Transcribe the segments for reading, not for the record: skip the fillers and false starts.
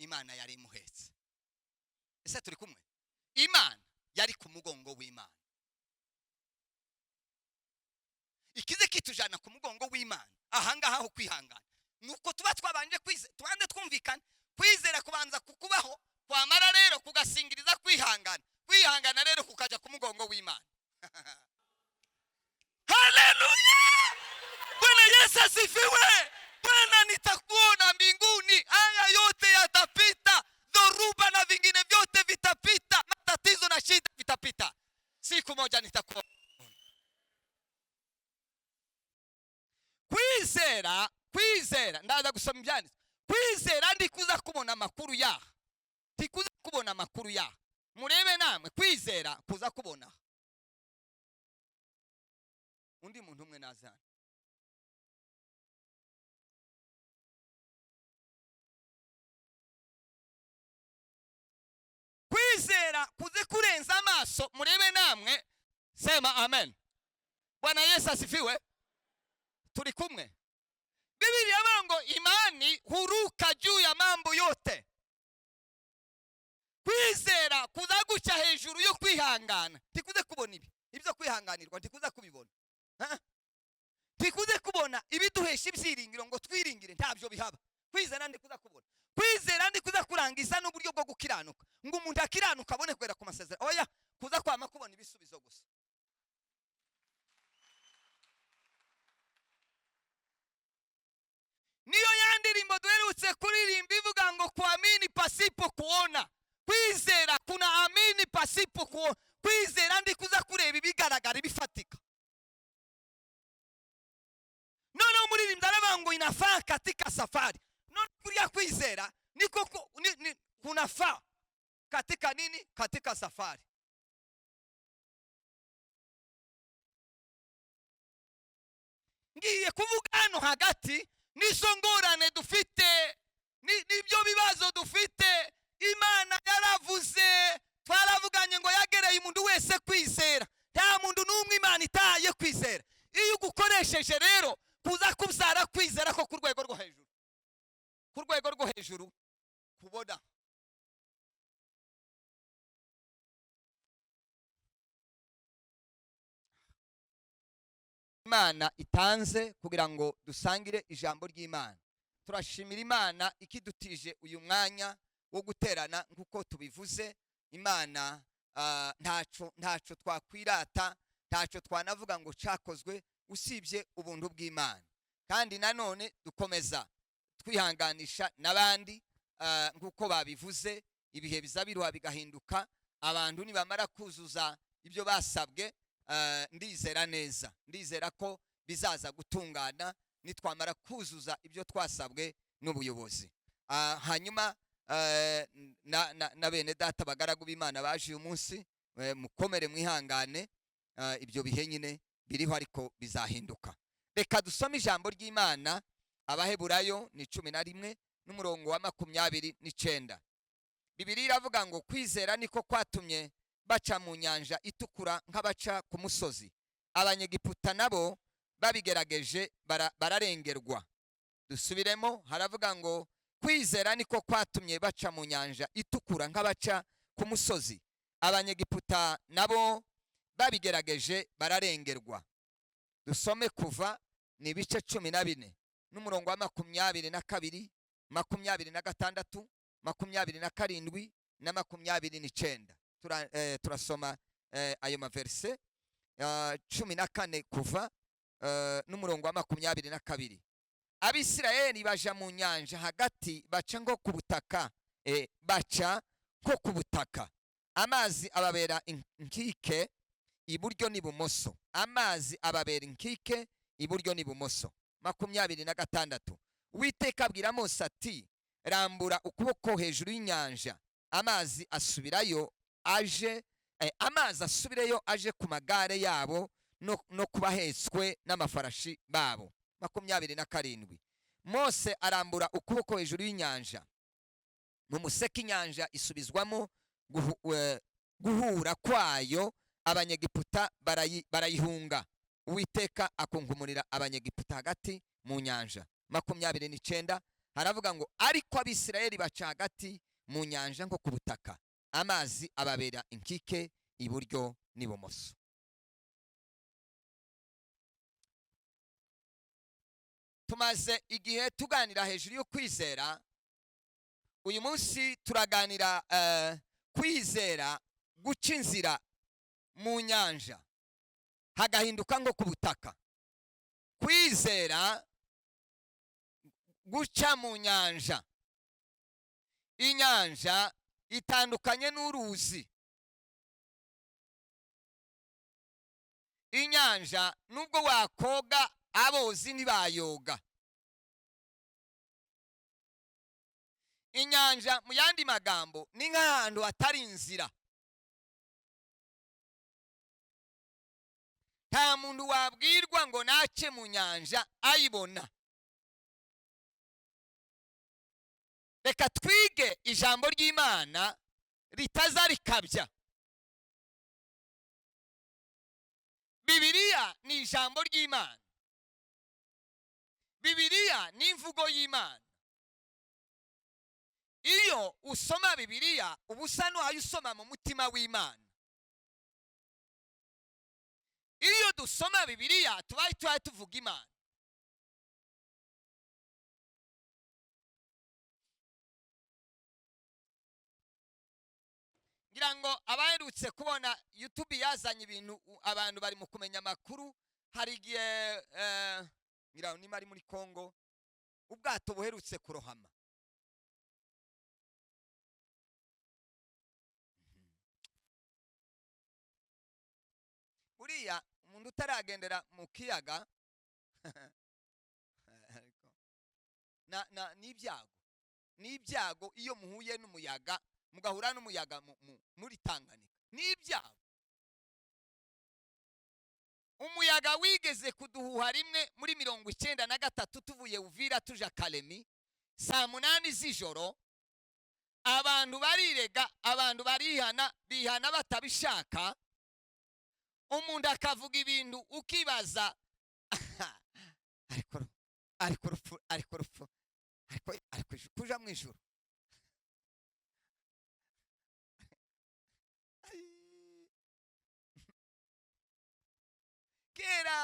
Imana yari imuhetse. Ese turi kumwe? Imana yari ku mugongo w'Imana. Ikize kitujana ku mugongo w'Imana ahangaha ho kwihangana nuko tuba twabanje tubanze twumvikana. Kwizera kubanza kukubaho, kwamara rero kugasingiriza kwihangana, kwihangana rero kukaja ku mugongo w'Imana. Haleluya! Bwana Yesu asifiwe. Bwana, nitakuona mbinguni. Haya yote yatapita, dhoruba na vingine vyote vitapita, matatizo na shida vitapita. Siku moja nitakuona. Kwizera, kwizera, ndaza gusoma ibyanditswe. Kwizera ndikuza kubona amakuru yaha, ndikuza kubona amakuru yaha. Murebe namwe, kwizera kuza kubona. Undi muntu umwe naze hano. Kwizera kuze kurenza amaso. Murebe namwe, sema amen. Bwana Yesu asifiwe. Turi kumwe. Biblia ivuga ngo imani huruka juu ya mambo yote. Kwizera kuza guca hejuru yo kwihangana. Ntikuze kubona ibi, ibyo kwihanganirwa ntikuze kubibona. Ha? Ntikuze kubona ibiduhesha ibyiringiro ngo twiringire, ntabyo bihaba. Kwizera ntikuza kubona. Kwizera ntikuza kurangiza n'uburyo bwo gukiranuka, ngo umuntu akiranuka abone kwera ku masezerano. Oya, kuza kwama kubona ibisubizo gusa. Niyo ya ndirimbo duherutse kuririmba ivuga ngo kuamini pasipo kuona. Kwizera kuna amini pasipo kuona. Kwizera ndikuza kureba ibigaragara ibifatika. Noneho umuririmbyi aravuga ngo inafaa katika safari. None kuriya kwizera niko kunafaa katika nini? Katika safari. Ngiye kuvuga hano hagati nizo ngorane dufite, nibyo bibazo dufite. Imana yaravuze, twaravuganye ngo yagereye umuntu wese kwizera. Nta muntu n'umwe Imana itaye kwizera. Iyo ugukoresheje rero kuza kubyara kwizera ko ku rwego rwo hejuru, ku rwego rwo hejuru kubona. Imana itanze kugira ngo dusangire ijambo ry'Imana. Turashimira Imana ikidutije uyu mwanya wo guterana nkuko tubivuze. Imana ntaco twakwirata, ntaco twanavuga ngo cakozwe usibye ubuntu bw'Imana. Kandi nanone dukomeza twihanganisha n'abandi, nkuko babivuze, ibihe bizabiruha bigahinduka. Abantu nibamara kuzuza ibyo basabwe, ndizera neza, ndizera ko bizaza gutungana nitwamara kuzuza ibyo twasabwe n'ubuyobozi. Hanyuma na bene data bagaragu b'Imana baje uyu munsi, mukomere mwihangane, ibyo bihe nyine biriho ariko bizahinduka. Reka dusome ijambo ry'Imana. Abaheburayo ni 11 n'umurongo wa 29. Bibiliya iravuga ngo kwizera niko kwatumye baca mu nyanja itukura nk'abaca ku musozi. Abanyegiputa nabo babigerageje bararengerwa. Dusubiremo, haravuga ngo kwizera niko kwatumye baca mu nyanja itukura nk'abaca ku musozi. Abanyegiputa nabo babigerageje bararengerwa. Dusome Kuva ni ibice 14 n'umurongo wa 22, 26, 27 na 29. Turasoma ayo maverse, 14 Kuva n'umurongo wa 22. Abisirayeli baja mu nyanja hagati, baca nko ku butaka, baca nko ku butaka. Amazi ababera inkike iburyo n'ibumoso. Amazi ababera inkike iburyo n'ibumoso. 26. Uwiteka abwira Mose ati rambura ukuboko hejuru y'inyanja, amazi asubirayo aje, amazi asubireyo aje ku magare yabo no kubahetswe n'amafarashi babo. 27. Mose arambura ukuboko hejuru y'inyanja, mu museke inyanja isubizwamo guhura kwayo, Abanyegiputa barayihunga. Uwiteka akunkumurira Abanyegiputa hagati mu nyanja. 29. Haravuga ngo: "Ariko Abisirayeli baca hagati mu nyanja nko ku butaka, amazi ababera inkike iburyo n'ibumoso." Tumaze igihe tuganira hejuru yo kwizera. Uyu munsi turaganira kwizera guca inzira mu nyanja hagahinduka nko ku butaka. Kwizera guca mu nyanja. Inyanja itandukanye n'uruzi. Inyanja nubwo wakoga, abozi ntibayoga. Inyanja, mu yandi magambo, ni nk'ahantu hatari inzira. Nta muntu wabwirwa ngo nace mu nyanja ayibona. Reka twige ijambo ry'Imana ritaza rikabya. Bibiliya ni ijambo ry'Imana. Bibiliya ni imvugo y'Imana. Iyo usoma Bibiliya, uba usa n'uwayo usoma mu mutima w'Imana. Iyo dusoma Bibiliya, tubaye tubaye tuvuga Imana. Ngira ngo abaherutse kubona YouTube yazanye ibintu, abantu bari mu kumenya amakuru. Hari igihe, ngira ngo niba ari muri Congo, ubwato buherutse kurohama. Buriya umuntu utaragendera mu kiyaga na, na, n'ibyago, n'ibyago iyo muhuye n'umuyaga, mugahura n'umuyaga muri Tanganyika, n'ibyago. Umuyaga wigeze kuduhuha rimwe muri 93, tuvuye Uvira tuja Kalemi saa 8 z'ijoro. Abantu barirega, abantu barihana, bihana batabishaka. Umuntu akavuga ibintu ukibaza, ariko ariko rupfu, ariko rupfu, ariko ariko kuja mu ijuru. Kera,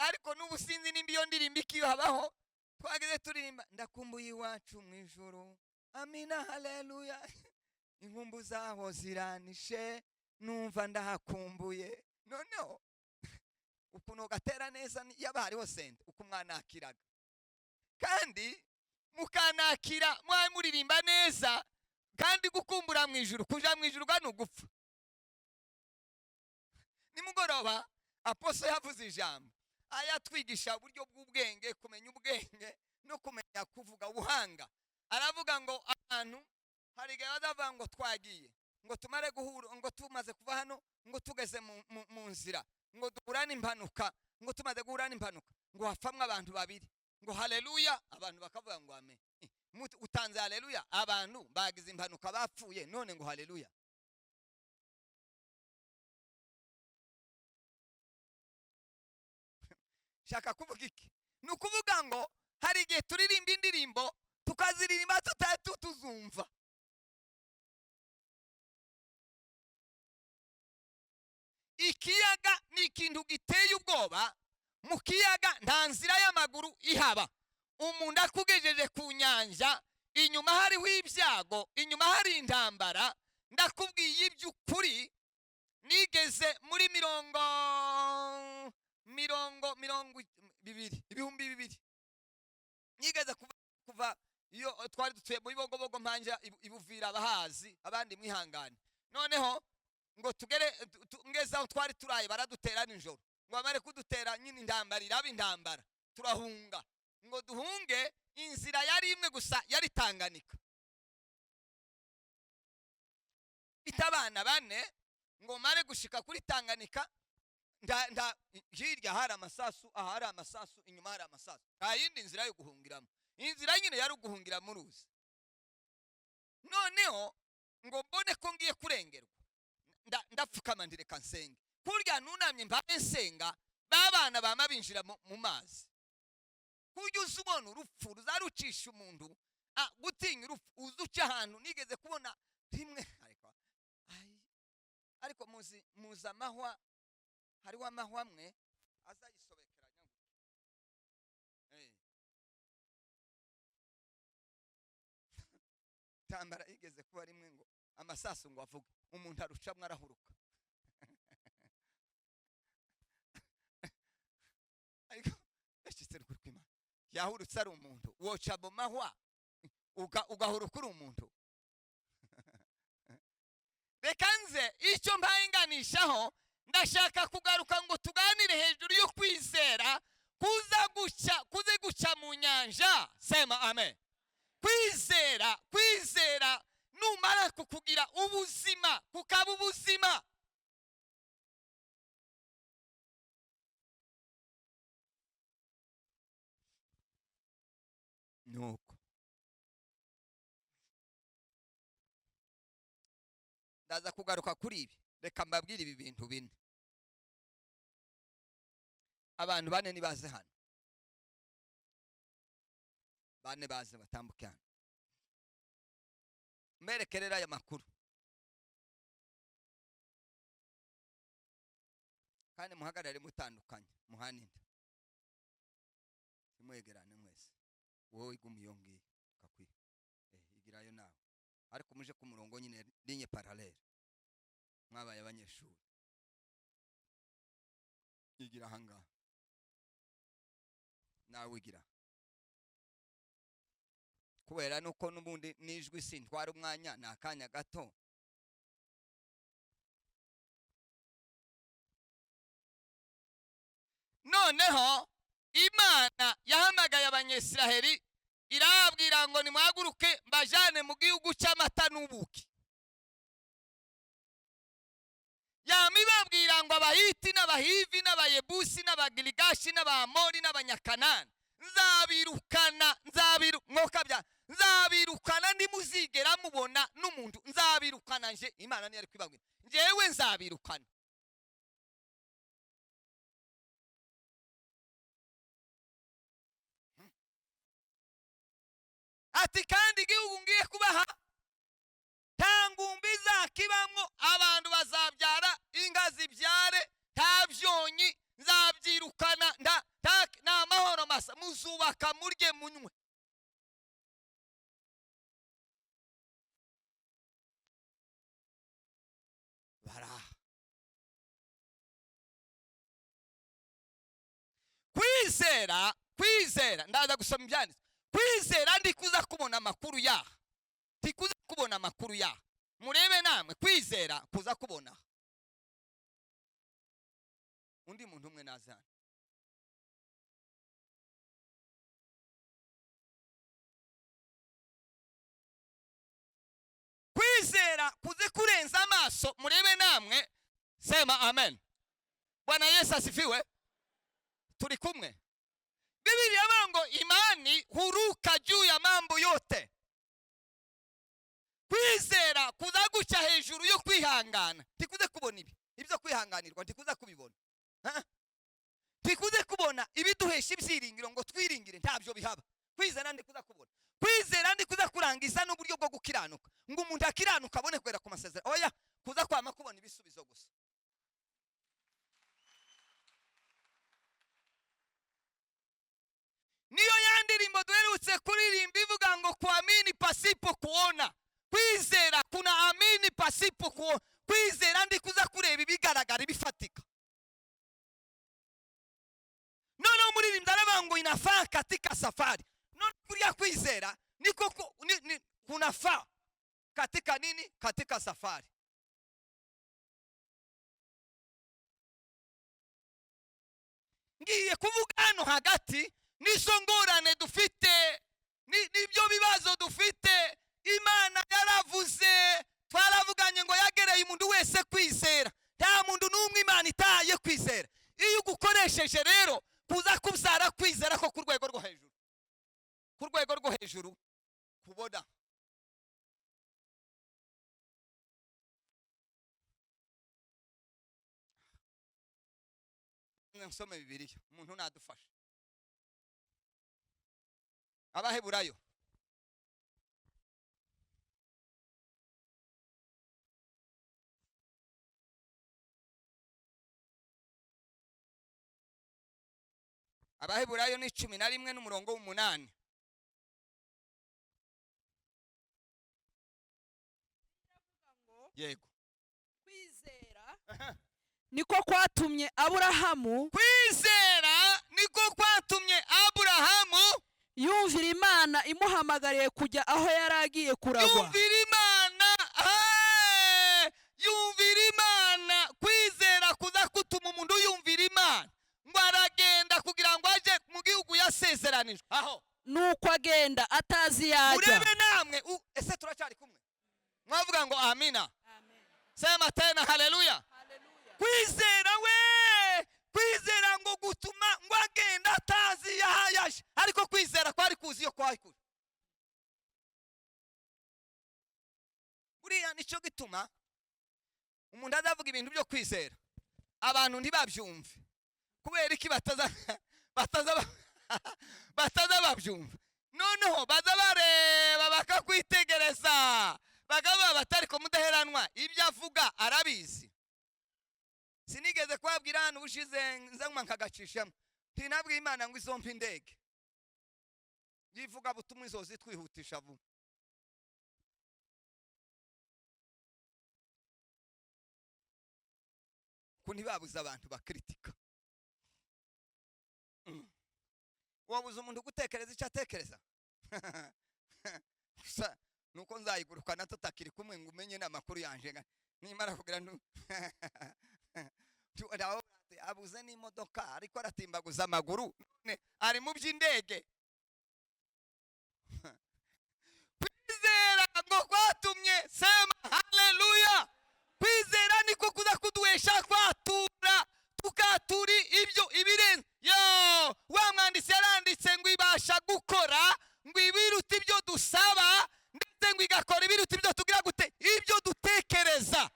ariko n'ubu sinzi nimba iyo ndirimbo ikihabaho. Twageze turirimba: "Ndakumbuye iwacu mu ijuru, amina, haleluya, inkumbu zaho ziranishe, numva ndahakumbuye." Noneho ukuntu gatera neza, yaba hariho sente uko mwanakiraga, kandi mukanakira mwari muririmba neza. Kandi gukumbura mu ijuru, kuja mu ijuru ni ugupfa. Nimugoroba aposo yavuze ijambo ayatwigisha uburyo bw'ubwenge, kumenya ubwenge no kumenya kuvuga, ubuhanga. Aravuga ngo abantu hari igihe bazavuga ngo twagiye, ngo tumare guhura, ngo tumaze kuva hano, ngo tugeze mu nzira, ngo duhura n'impanuka, ngo tumaze guhura n'impanuka, ngo hapfamwe abantu babiri, ngo haleluya. Abantu bakavuga ngo amen. Utanze haleluya, abantu bagize impanuka bapfuye, none ngo haleluya? Shaka kuvuga iki? Ni ukuvuga ngo hari igihe turirimba indirimbo, tukaziririmba tutari tuzumva. Ikiyaga ni ikintu giteye ubwoba. Mu kiyaga nta nzira y'amaguru ihaba. Umuntu akugejeje ku nyanja, inyuma hariho ibyago, inyuma hari intambara. Ndakubwiye iby'ukuri, nigeze muri mirongo mirongo mirongo bibiri, 2000, nigeze kuva iyo twari dutuye muri Bogobogo, mpanja ibuvira abahazi, abandi mwihangane. Noneho ngo tugere ngeze aho twari turaye, baradutera nijoro. Ngo bamare kudutera nyine, intambara iraba intambara, turahunga. Ngo duhunge, inzira yari imwe gusa, yari Tanganyika. Mfite abana bane. Ngo mare gushika kuri Tanganyika, nda hirya hari amasasu, aha hari amasasu, inyuma hari amasasu. Nta yindi nzira yo guhungiramo. Inzira nyine yari uguhungira mu ruzi. Noneho ngo mbone ko ngiye kurengerwa, ndapfukama, ndireka nsenge. Kurya nunamye mbaye nsenga, babana bama binjira mu mazi. Kurya uza ubona urupfu ruzarucisha umuntu gutinya urupfu, uza uca ahantu nigeze kubona rimwe, ariko muzi amahwa, hariho amahwa amwe azayisobekeranya gutya. Tambara igeze kuba rimwe ngo amasasu ngo avuge, umuntu arucamwe arahuruka. Ariko yashitse rukuri kw'Imana, yahurutse ari umuntu, woca mu mahwa ugahuruka uri umuntu. Reka nze icyo mpayenganishaho, ndashaka kugaruka ngo tuganire hejuru yo kwizera kuze guca mu nyanja. Sema amen. Kwizera numara kukugira ubuzima, kukaba ubuzima. Nuko ndaza kugaruka kuri ibi. Reka mbabwire ibi bintu bine. Abantu bane nibaze hano, bane baze batambuke hano, mberekerera aya makuru, kandi muhagarare mutandukanye, muhane inda, simwegerane mwese. Wowe iguma iyo ngiyo kakwiye, igirayo nawe, ariko muje ku murongo nyine ligne parallele, mwabaye abanyeshuri. Igira ahangaha nawe igira, kubera nuko n'ubundi nijwi sintwara umwanya, ni akanya gato. Noneho Imana yahamagaye Abanyisiraheli irababwira ngo nimwaguruke mbajane mu gihugu cy'amata n'ubuki. Yamibabwira ngo Abahiti n'Abahivi n'Abayebusi n'Abagiligashi n'Abamori n'Abanyakanani nzabirukana, nzabirukana, ntimuzigera mubona n'umuntu, nzabirukana nje. Imana niyo ari kwibabwira, njyewe nzabirukana. Ati kandi igihugu ngiye kubaha nta ngumbi izakibamwo, abantu bazabyara inka zibyare, nta byonyi, nzabyirukana, nta mahoro masa, muzubaka murye munywe. Baraha. Kwizera, ndaza gusoma ibyanditswe. Kwizera ndikuza kubona amakuru yaha, ndikuza kubona amakuru yaha. Murebe namwe, kwizera kuza kubona. Undi muntu umwe nazana. Kwizera kuze kurenza amaso, murebe namwe. Sema amen. Bwana Yesu asifiwe. Turi kumwe. Biblia ngo imani huruka juu ya mambo yote. Kwizera kuza guca hejuru yo kwihangana. Tikuze kubona ibi, ibyo kwihanganirwa ntikuza kubibona. Tikuze kubona ibiduhesha ibyiringiro ngo twiringire, ntabyo bihaba. Kwizera ndikuza kubona. Kwizera ndikuza kurangiza n'uburyo bwo gukiranuka, ngo umuntu akiranuka abone kwera ku masezerano. Oya, kuza kwama kubona ibisubizo gusa. Niyo yandirimbo duherutse kuririmba ivuga ngo kuamini pasipo kuona. Kwizera kuna amini pasipo kuona. Kwizera ndikuza kureba ibigaragara bifatika. Noneho umuririmbyi aravuga ngo inafaa katika safari. None kuriya kwizera niko kunafaa katika nini? Katika safari. Ngiye kuvuga hano hagati nizo ngorane dufite, nibyo bibazo dufite. Imana yaravuze, twaravuganye ngo yagereye umuntu wese kwizera. Nta muntu n'umwe Imana itaye kwizera. Iyo ugukoresheje rero kuza kubyara kwizera ko ku rwego rwo hejuru, ku rwego rwo hejuru kubona. Nsome Bibiliya, umuntu nadufasha. Abaheburayo. Abaheburayo ni 11 n'umurongo w'8. Yego. Kwizera niko kwatumye Aburahamu, Kwizera niko kwatumye Aburahamu yumvira Imana imuhamagariye kujya aho yari agiye kuragwa. Yumvira Imana, yumvira Imana. Kwizera kuza kutuma umuntu yumvira Imana, ngo aragenda kugira ngo aje mu gihugu yasezeranijwe aho. Nuko agenda atazi iyo ajya. Urebe namwe, ese turacyari kumwe? Mwavuga ngo amina. Sema tena haleluya. Kwizera we, kwizera ngo gutuma ngo agenda atazi yahayaje, ariko kwizera kwari kuzi iyo kwari kuri. Buriya nicyo gituma umuntu azavuga ibintu byo kwizera abantu ntibabyumve. Kubera iki bataza babyumva? Noneho baza bareba bakakwitegereza, bakavuga batari ko mudaheranwa ibyo avuga arabizi. Sinigeze kubabwira hano ubushize nzanywa nkagacishamo, ntinabwiye Imana ngo izompe indege yivuga butumwa izozi twihutisha vuba. Ko ntibabuze abantu bakritika. Wabuze umuntu gutekereza icyo atekereza. Gusa nuko nzayigurukana tutakiri kumwe ngo umenye n'amakuru yanje, nimara kugira abuze n'imodoka ariko aratimbaguza amaguru, none ari mu by'indege. Kwizera ngo kwatumye, sema haleluya. Kwizera niko kuza kuduhesha kwatura, tukaturi ibyo ibirenze. Yo, wa mwanditsi yaranditse ngo ibasha gukora ngo ibiruta ibyo dusaba, ndetse ngo igakora ibiruta ibyo tugira gute, ibyo dutekereza.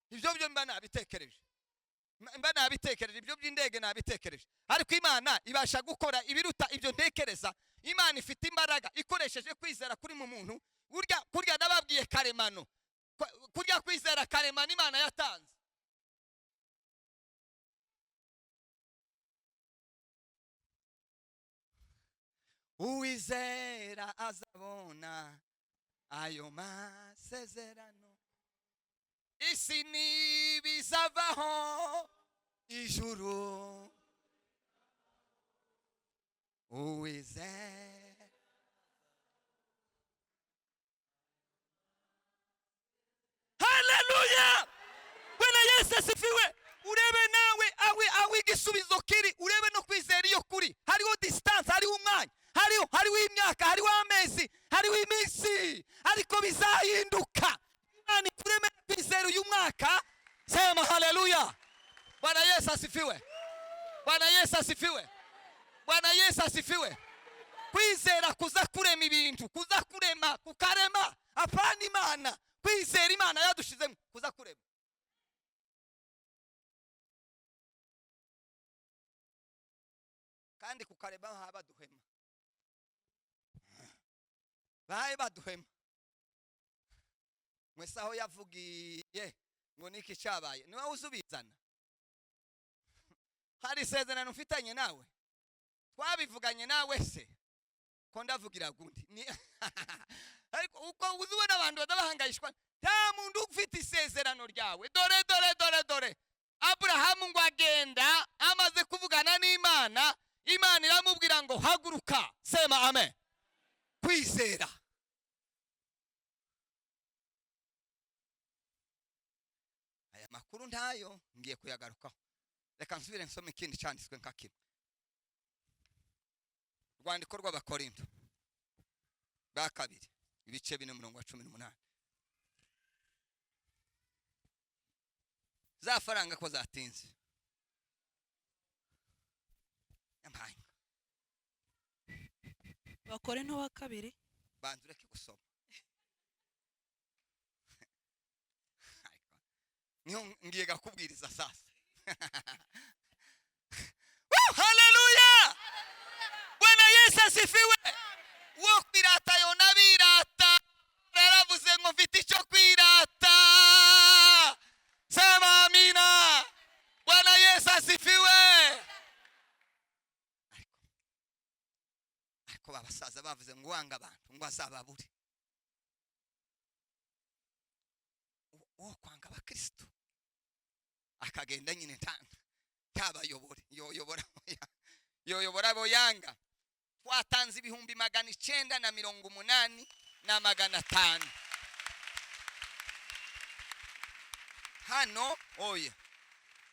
Ibyo byo mba nabitekereje, mba nabitekereje, ibyo by'indege nabitekereje, ariko Imana ibasha gukora ibiruta ibyo ntekereza. Imana ifite imbaraga ikoresheje kwizera kuri mu muntu. Burya kurya nababwiye karemano, kurya kwizera karemano Imana yatanze. Uwizera azabona ayo masezerano, isi ntibizavaho, ijuru. Uwizera. Haleluya! Bwana Yesu asifiwe. Urebe nawe awe igisubizo kiri, urebe no kwizera iyo kuri. Hariho distance, hariho umwanya, hariho imyaka, hariho amezi, hariho iminsi, ariko bizahinduka. Imana ikuremera kwizera uyu mwaka. Sema haleluya. Bwana Yesu asifiwe. Bwana Yesu asifiwe. Bwana Yesu asifiwe. Kwizera kuza kurema ibintu, kuza kurema, kukarema. Apana Imana. Kwizera Imana yadushizemo kuza kurema. Kandi kukarema haba duhema. Baye baduhema. Mwese aho yavugiye ngo niki cyabaye, niwe uzubizana. Hari isezerano mfitanye nawe, twabivuganye nawe se ko ndavugira gundi ni ariko uko uzubona abantu badabahangayishwa, nta muntu ufite isezerano ryawe. Dore dore dore dore Aburahamu ngo agenda amaze kuvugana n'Imana, Imana iramubwira ngo haguruka. Sema amen. Kwizera. Aya makuru ntayo ngiye kuyagarukaho. Reka nsubire nsome ikindi cyanditswe nka kimwe. Rwandiko rw'Abakorinto ba kabiri ibice 4:18. Za faranga ko zatinze. Yampaye. Abakorinto ba kabiri. Banza ureke gusoma. Niho ngiye gakubwiriza sasa. Haleluya! Bwana Yesu asifiwe. Wo kwirata yona birata, yaravuze ngo mfite icyo kwirata. Sema amina. Bwana Yesu asifiwe. Ariko babasaza bavuze ngo wanga abantu ngo azababure. Uwo kwanga abakristo akagenda nyine ntabayobore, yoyobora abo yanga. Twatanze 980,500 hano. Oya,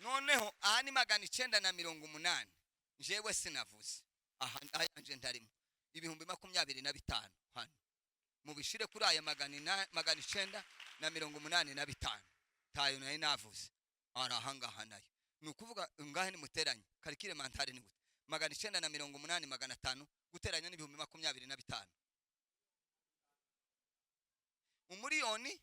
noneho aha ni 980, jewe sinavuze aha ayanje ntarimo. 25,000 hano mubishire kuri aya 985, tayo nayo navuze ari ahangaha nayo. Ni ukuvuga ngahe nimuteranye karikire mantare ni gute? 980 500 guteranya n'ibihumbi 25, umuriyoni.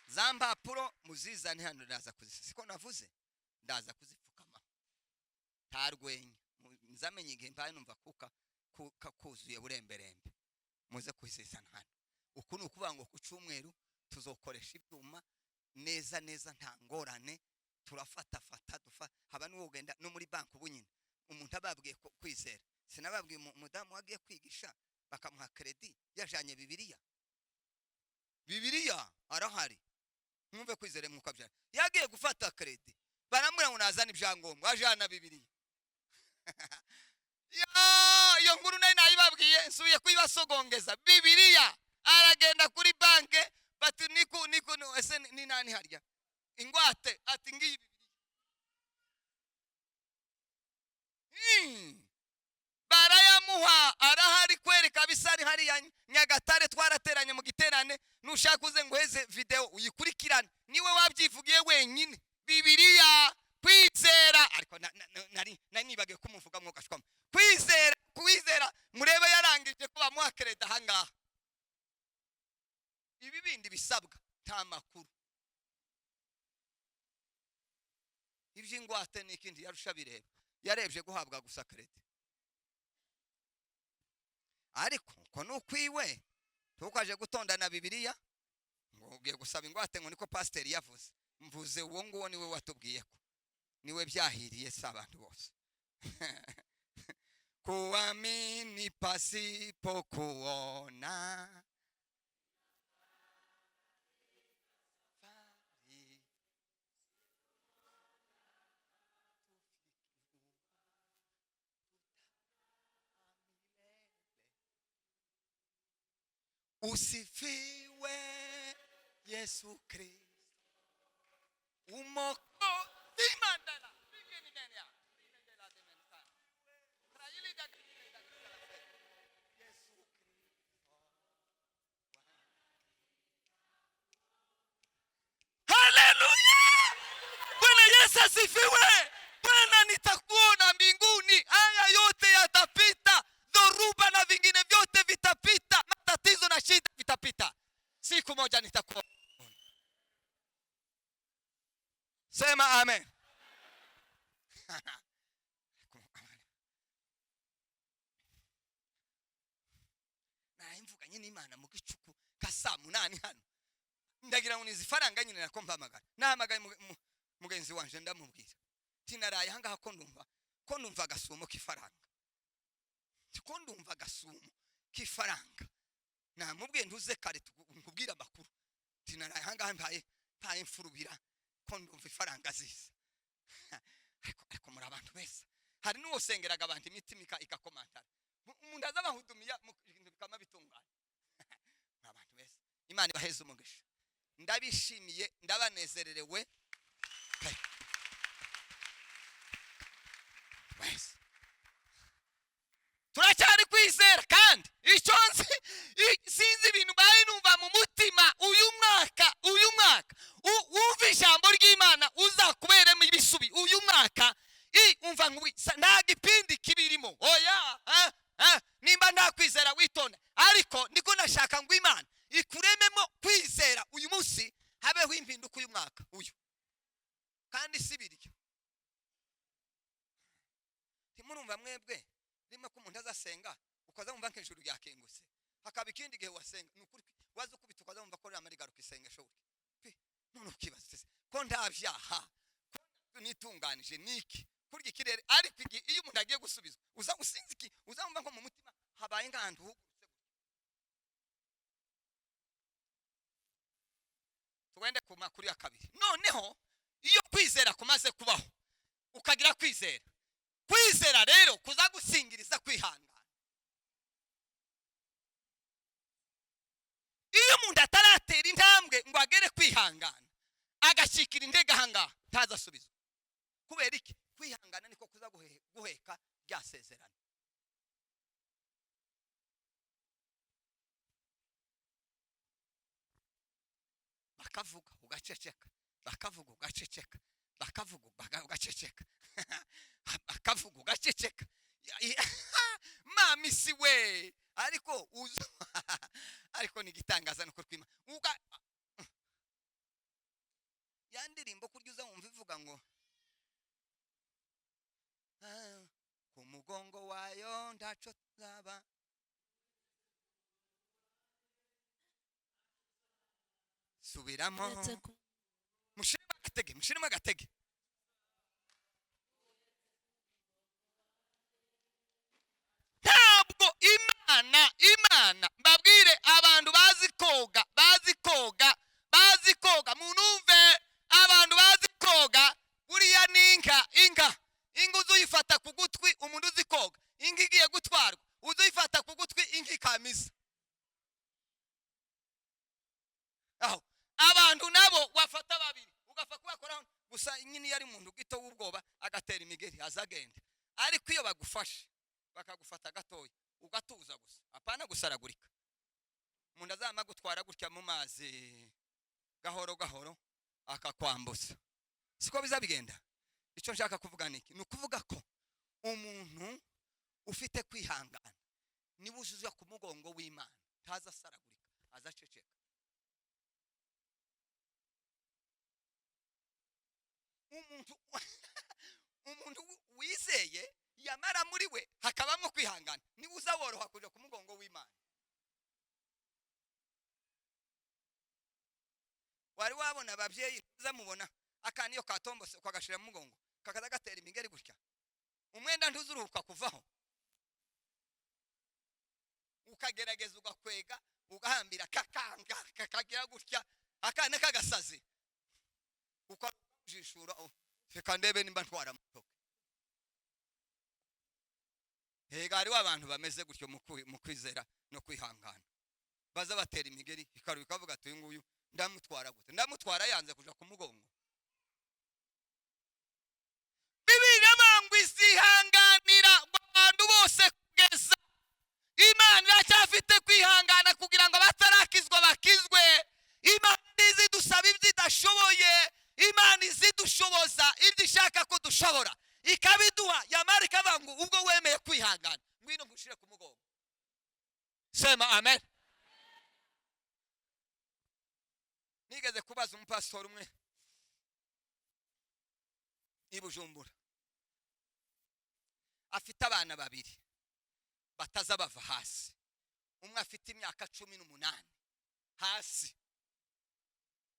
Za mpapuro muzizane hano, ndaza siko navuze, ndaza kuzipfukama nta rwenya. Nzamenye igihe mbaye numva kuka kuzuye buremberembe, muze kuzizana hano. Uku ni ukuvuga ngo ku cyumweru tuzokoresha ibyuma neza neza, nta ngorane, turafatafata dufa haba n'uwogenda no muri banki. Ubu nyine umuntu ababwiye ko kwizera, sinababwiye umudamu wagiye kwigisha bakamuha kredi yajanye Bibiliya. Bibiliya arahari, mwumve kwizere mwuka byara. Yagiye gufata kredi baramubwira ngo nazane ibyangombwa, ajana Bibiliya. Ya, iyo nkuru nari nayibabwiye, nsubiye kuyibasogongeza. Bibiliya aragenda kuri banke bati niku niku ese ni nani harya ingwate, ati ngiyi Bibiliya. Barayamuha, arahari kwereka bisari hariya Nyagatare, twarateranye mu giterane. Nushaka uze nguheze video uyikurikirane, niwe wabyivugiye wenyine. Bibiliya kwizera, ariko nari nibagiwe kumuvuga mwuka shwama. Kwizera, kwizera murebe yarangije ko bamuha kredi ahangaha. Ibi bindi bisabwa nta makuru, iby'ingwate n'ikindi yarusha bireba, yarebye guhabwa gusa kredi. Ariko ko nukwiwe tukaje gutondana Bibiliya ngo ugiye gusaba ingwate ngo niko pasiteri yavuze. Mvuze uwo nguwo niwe watubwiye ko niwe byahiriye, si abantu bose. Kuamini pasipo kuona. Usifiwe Yesu Kristo umokozi mandala. Haleluya! Bwana Yesu asifiwe. Bwana, nitakuona mbinguni. Haya yote yatapita, dhoruba na vingine vyote vitapita, matatizo na shida vitapita. Siku moja nitakuona. Sema amen. Nayimvuganye n'Imana mu gicuku ka saa 8 hano, ndagira ngo nizifaranga nyine nako mpamagara. Nahamagaye mugenzi wanje ndamubwira tinaraye ahangaha ko ndumva agasumo k'ifaranga, ko ndumva agasumo k'ifaranga. Namubwiye ntuze kare nkubwire amakuru, tinaraye ahangaha mpaye mfurubira ko ndumva ifaranga ziza. Ariko muri abantu beza, hari n'uwosengeraga abantu imitima ikakomantara, umuntu aza abahudumiya ibintu bikama bitungana. Muri abantu beza, Imana ibaheze umugisha. Ndabishimiye, ndabanezererewe. Turacyari kwizera, kandi icyo nzi sinzi ibintu baye numva mu mutima uyu mwaka wumva ijambo ry'Imana uzakuberemo ibisubi uyu mwaka. Umva nta gipindi kibirimo. Oya, nimba nta kwizera witonda, ariko niko nashaka ngo Imana ikurememo kwizera uyu Ntimurumva mwebwe rimwe ko umuntu azasenga ukaza wumva nk'ijuru ryakingutse, hakaba ikindi gihe wasenga ni ukuri waza ukubita ukaza wumva ko rirama rigaruka isengesho burya. None ukibaza uti ko nta byaha, ko nitunganije niki kurya ikirere? Ariko igihe iyo umuntu agiye gusubizwa uza usinzi iki, uza wumva nko mu mutima habaye nk'ahantu hugurutse. Tugende ku makuru ya kabiri. Noneho iyo kwizera kumaze kubaho ukagira kwizera, kwizera rero kuzagusingiriza kwihangana. Iyo umuntu ataratera intambwe ngo agere kwihangana, agashyikira intege ahangaha, ntazasubizwa. Kubera iki? Kwihangana niko kuza guheka rya sezerano. Bakavuga ugaceceka, bakavuga ugaceceka, bakavuga ugaceceka, bakavuga ugaceceka. Mami si we, ariko uzo ariko ni igitangaza nuko twima ya ndirimbo kurya uza wumva ivuga ngo ku mugongo wayo ndaco nzaba subiramo. Mushiremo agatege, mushiremo agatege. Ntabwo Imana mbabwire, abantu bazi koga, bazi koga, bazi koga, munumve, abantu bazi koga buriya ni inka, inka inka uzuyifata ku gutwi, umuntu uzi koga inka igiye gutwarwa uzuyifata ku gutwi inka ikamisa. Aho abantu nabo wafata babiri ugafa kubakoraho gusa, nyine iyo ari umuntu gito w'ubwoba agatera imigeri azagenda, ariko iyo bagufashe bakagufata gatoya ugatuza gusa, apana gusaragurika. Umuntu azama gutwara gutya mu mazi gahoro gahoro akakwambutsa, siko bizabigenda. Icyo nshaka kuvuga niki? Ni ukuvuga ko umuntu ufite kwihangana niba uzuza ku mugongo w'Imana ntaza asaragurika, azaceceka. Umuntu wizeye yamara muri we hakabamo kwihangana, niba uza woroha kuja ku mugongo w'Imana. Wari wabona ababyeyi uzamubona akana iyo katombose ukagashira mu mugongo kakaza gatera imigeri gutya, umwenda ntuzuruhuka kuvaho, ukagerageza ugakwega ugahambira kakanga kakagira gutya, akana kagasazi ukajishura reka ndebe nimba ntwara mutoke. Hega hariho abantu bameze gutyo mu kwizera no kwihangana, baza batera imigeri ikaruka ikavuga ati uyu nguyu ndamutwara gute, ndamutwara yanze kuja ku mugongo. Bibiliya ngo izihanganira abantu bose kugeza. Imana iracyafite kwihangana kugira ngo abatarakizwa bakizwe. Imana izidusaba ibyo idashoboye, Imana izidushoboza ibyo ishaka ko dushobora, ikabiduha. Yamara ikavuga ngo ubwo wemeye kwihangana ngwino nkushire ku mugongo. Sema amen. Nigeze kubaza umupastori umwe i Bujumbura, afite abana babiri bataza bava hasi, umwe afite imyaka 18 hasi,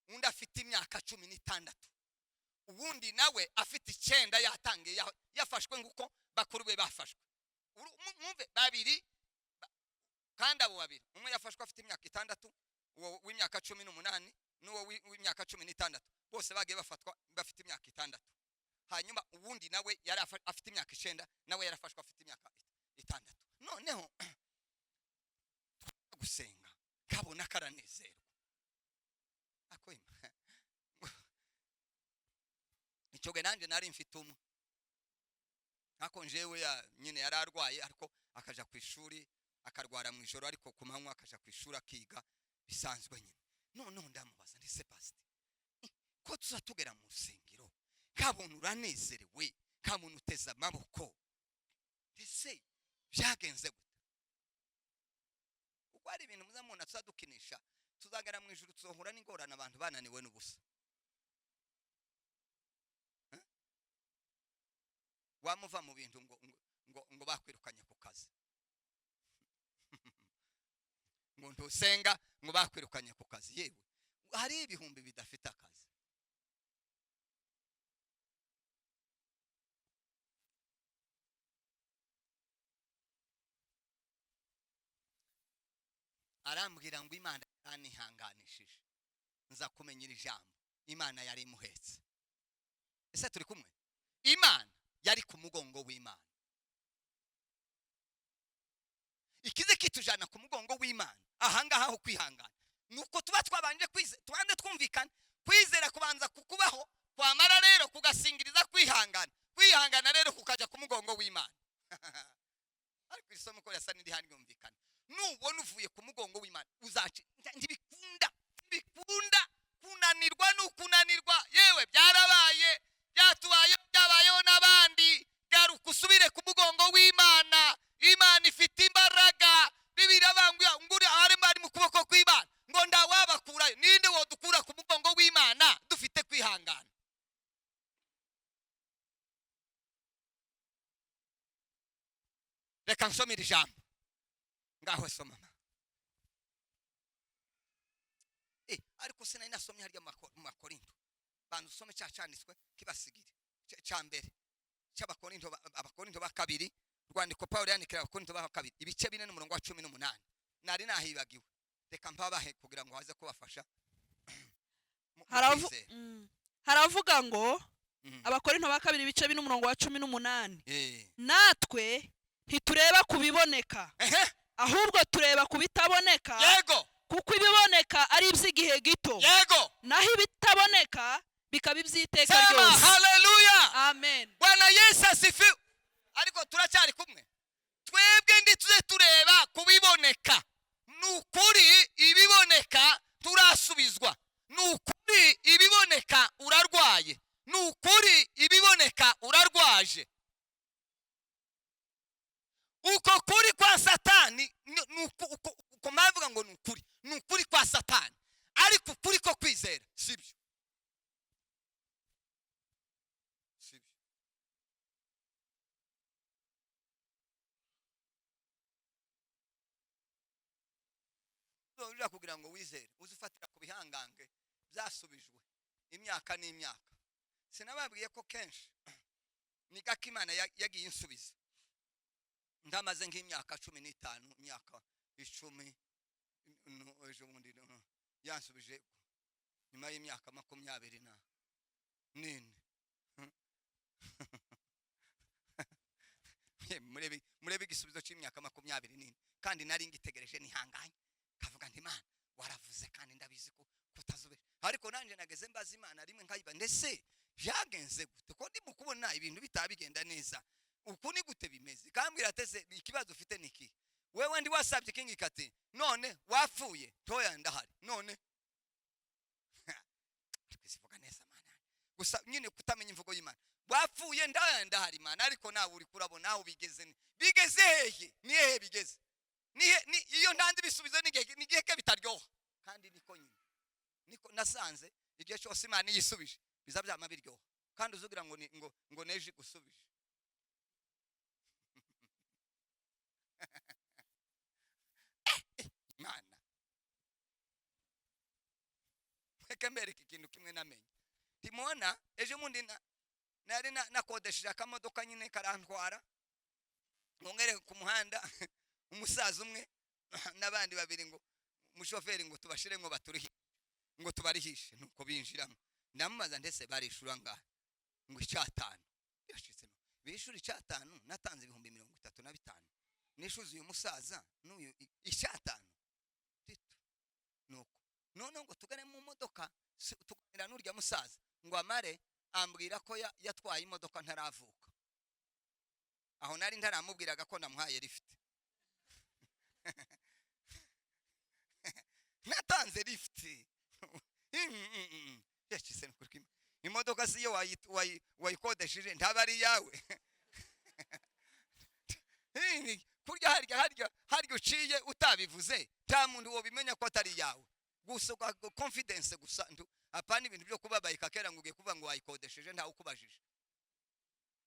undi afite imyaka 16, uwundi nawe afite 9 yatangiye yafashwe nguko bakuru be bafashwe. Mwumve babiri, kandi abo babiri umwe yafashwe afite imyaka 6, uwo w'imyaka 18 n'uwo w'imyaka 16, bose bagiye bafatwa bafite imyaka 6. Hanyuma uwundi nawe yari afite imyaka 9, nawe yarafashwe afite imyaka 6. Noneho gusenga kabona karanezerwa akwema. Icyo gihe nanjye nari mfite umwe, ariko njewe nyine yari arwaye, ariko akaja ku ishuri akarwara mu ijoro, ariko ku manywa akaja ku ishuri akiga bisanzwe nyine. Noneho ndamubaza nti se pastor, ko tuza tugera mu rusengero kabona uranezerewe, kabona uteze amaboko, ese byagenze gute? Kuko hari ibintu muzamubona tuzadukinisha, tuzagera mu ijuru tuzohura n'ingorane abantu bananiwe n'ubusa. Wamuva mu bintu ngo Ngo bakwirukanye ku kazi, ngo ntusenga, ngo bakwirukanye ku kazi. Yewe, hari ibihumbi bidafite akazi. Arambwira ngo Imana yaranihanganishije, nza kumenya iri jambo. Imana yari imuhetse. Ese turi kumwe? Imana yari ku mugongo w'Imana. Ikize kitujana ku mugongo w'Imana ahangaha ho kwihangana, nuko tuba twabanje kwizera, tubanze twumvikana. Kwizera kubanza kukubaho, kwamara rero kugasingiriza kwihangana, kwihangana rero kukajya ku mugongo w'Imana. Ariko isomo ko yasa n'iri hano yumvikana. Nubona uvuye ku mugongo w'Imana uzaca. Ntibikunda, ntibikunda. Kunanirwa ni ukunanirwa. Yewe, byarabaye, byatubayeho, byabayeho n'abandi. Garuka usubire ku mugongo w'Imana. Imana ifite imbaraga. Bibiliya iravuga ngo uri arimo ari mu kuboko kw'Imana, ngo ndawabakurayo. Ninde wodukura ku mugongo w'Imana dufite kwihangana? Reka nsomere ijambo. Ngaho soma. Ariko sinari nasomye harya mu Bakorinto. Banza usome cya cyanditswe kibasigire cya mbere cy'Abakorinto, Abakorinto ba kabiri, rwandiko Pawulo yandikira Abakorinto ba kabiri, ibice 4 n'umurongo wa 18. Nari nahibagiwe, reka mpabahe kugira ngo haze kubafasha mu kwizera. Haravuga ngo Abakorinto ba kabiri, ibice 4, umurongo wa 18: Natwe ntitureba ku biboneka, ahubwo tureba ku bitaboneka, kuko ibiboneka ari iby'igihe gito, naho ibitaboneka bikaba iby'iteka Sema ryose. Haleluya. Amen. Bwana Yesu asifiwe. Ariko turacyari kumwe? Twebwe ntituze tureba ku biboneka. Ni ukuri ibiboneka turasubizwa, ni ukuri ibiboneka urarwaye, ni ukuri ibiboneka urarwaje. Uko kuri kwa Satani ni uko mpavuga ngo ni ukuri, ni ukuri kwa Satani, ariko ukuri ko kwizera sibyo, sibyo. Ujya kugira ngo wizere, uze ufatira ku bihangange byasubijwe imyaka n'imyaka. Sinababwiye ko kenshi ni gake Imana yagiye insubiza? Ndamaze nk'imyaka 15, imyaka 10, ejo bundi yansubije nyuma y'imyaka 24. Murebe igisubizo cy'imyaka 24, kandi nari ngitegereje nihanganye, kavuga nti Imana waravuze kandi ndabizi ko kutazubira. Ariko nanjye nageze mbaza Imana rimwe nkayiba, ndetse byagenze gute ko ndimo kubona ibintu bitabigenda neza? Uku ni gute bimeze? Kambwira atese ikibazo ufite ni iki? Wewe ndi wasabye kingi kati none wapfuye, toya ndahari none. Ariko neza Mana, gusa nyine kutamenya imvugo y'Imana. Wapfuye, ndaya ndahari Imana, ariko nawe uri kurabona aho bigeze, ni bigeze hehe? Ni hehe bigeze? Ni iyo ntanze ibisubizo ni igihe ke bitaryoha. Kandi niko nyine niko nasanze, igihe cyose Imana yisubije biza byama biryoha, kandi uzugira ngo ni ngo neje gusubije. Imana, reka mbereke ikintu kimwe namenye. Timona ejo bundi nari nakodesheje akamodoka nyine karantwara ngo ngereke ku muhanda umusaza umwe n'abandi babiri, ngo umushoferi ngo tubashire ngo baturihe, ngo tubarihishe. Nuko binjiramo, ndamubaza ndetse barishura ngaha? Ngo icyatanu. Yashitse no bishura icyatanu. Natanze 35,000 nishuze uyu musaza n'uyu icyatanu tito. Nuko noneho ngo tugane mu modoka, tuganira n'urya musaza ngo amare ambwira ko yatwaye imodoka ntaravuka. Aho nari ntaramubwiraga ko namuhaye lift. Natanze lift. Yashyize n'ukuri kw'Imana. Imodoka si iyo wayikodesheje ntaba ari iyawe. Kurya harya uciye utabivuze, nta muntu wobimenya ko atari iyawe. Gusa confidence gusa, apana ibintu byo kubabayika kera ngo ugiye kuvuga ngo wayikodesheje ntawe ukubajije.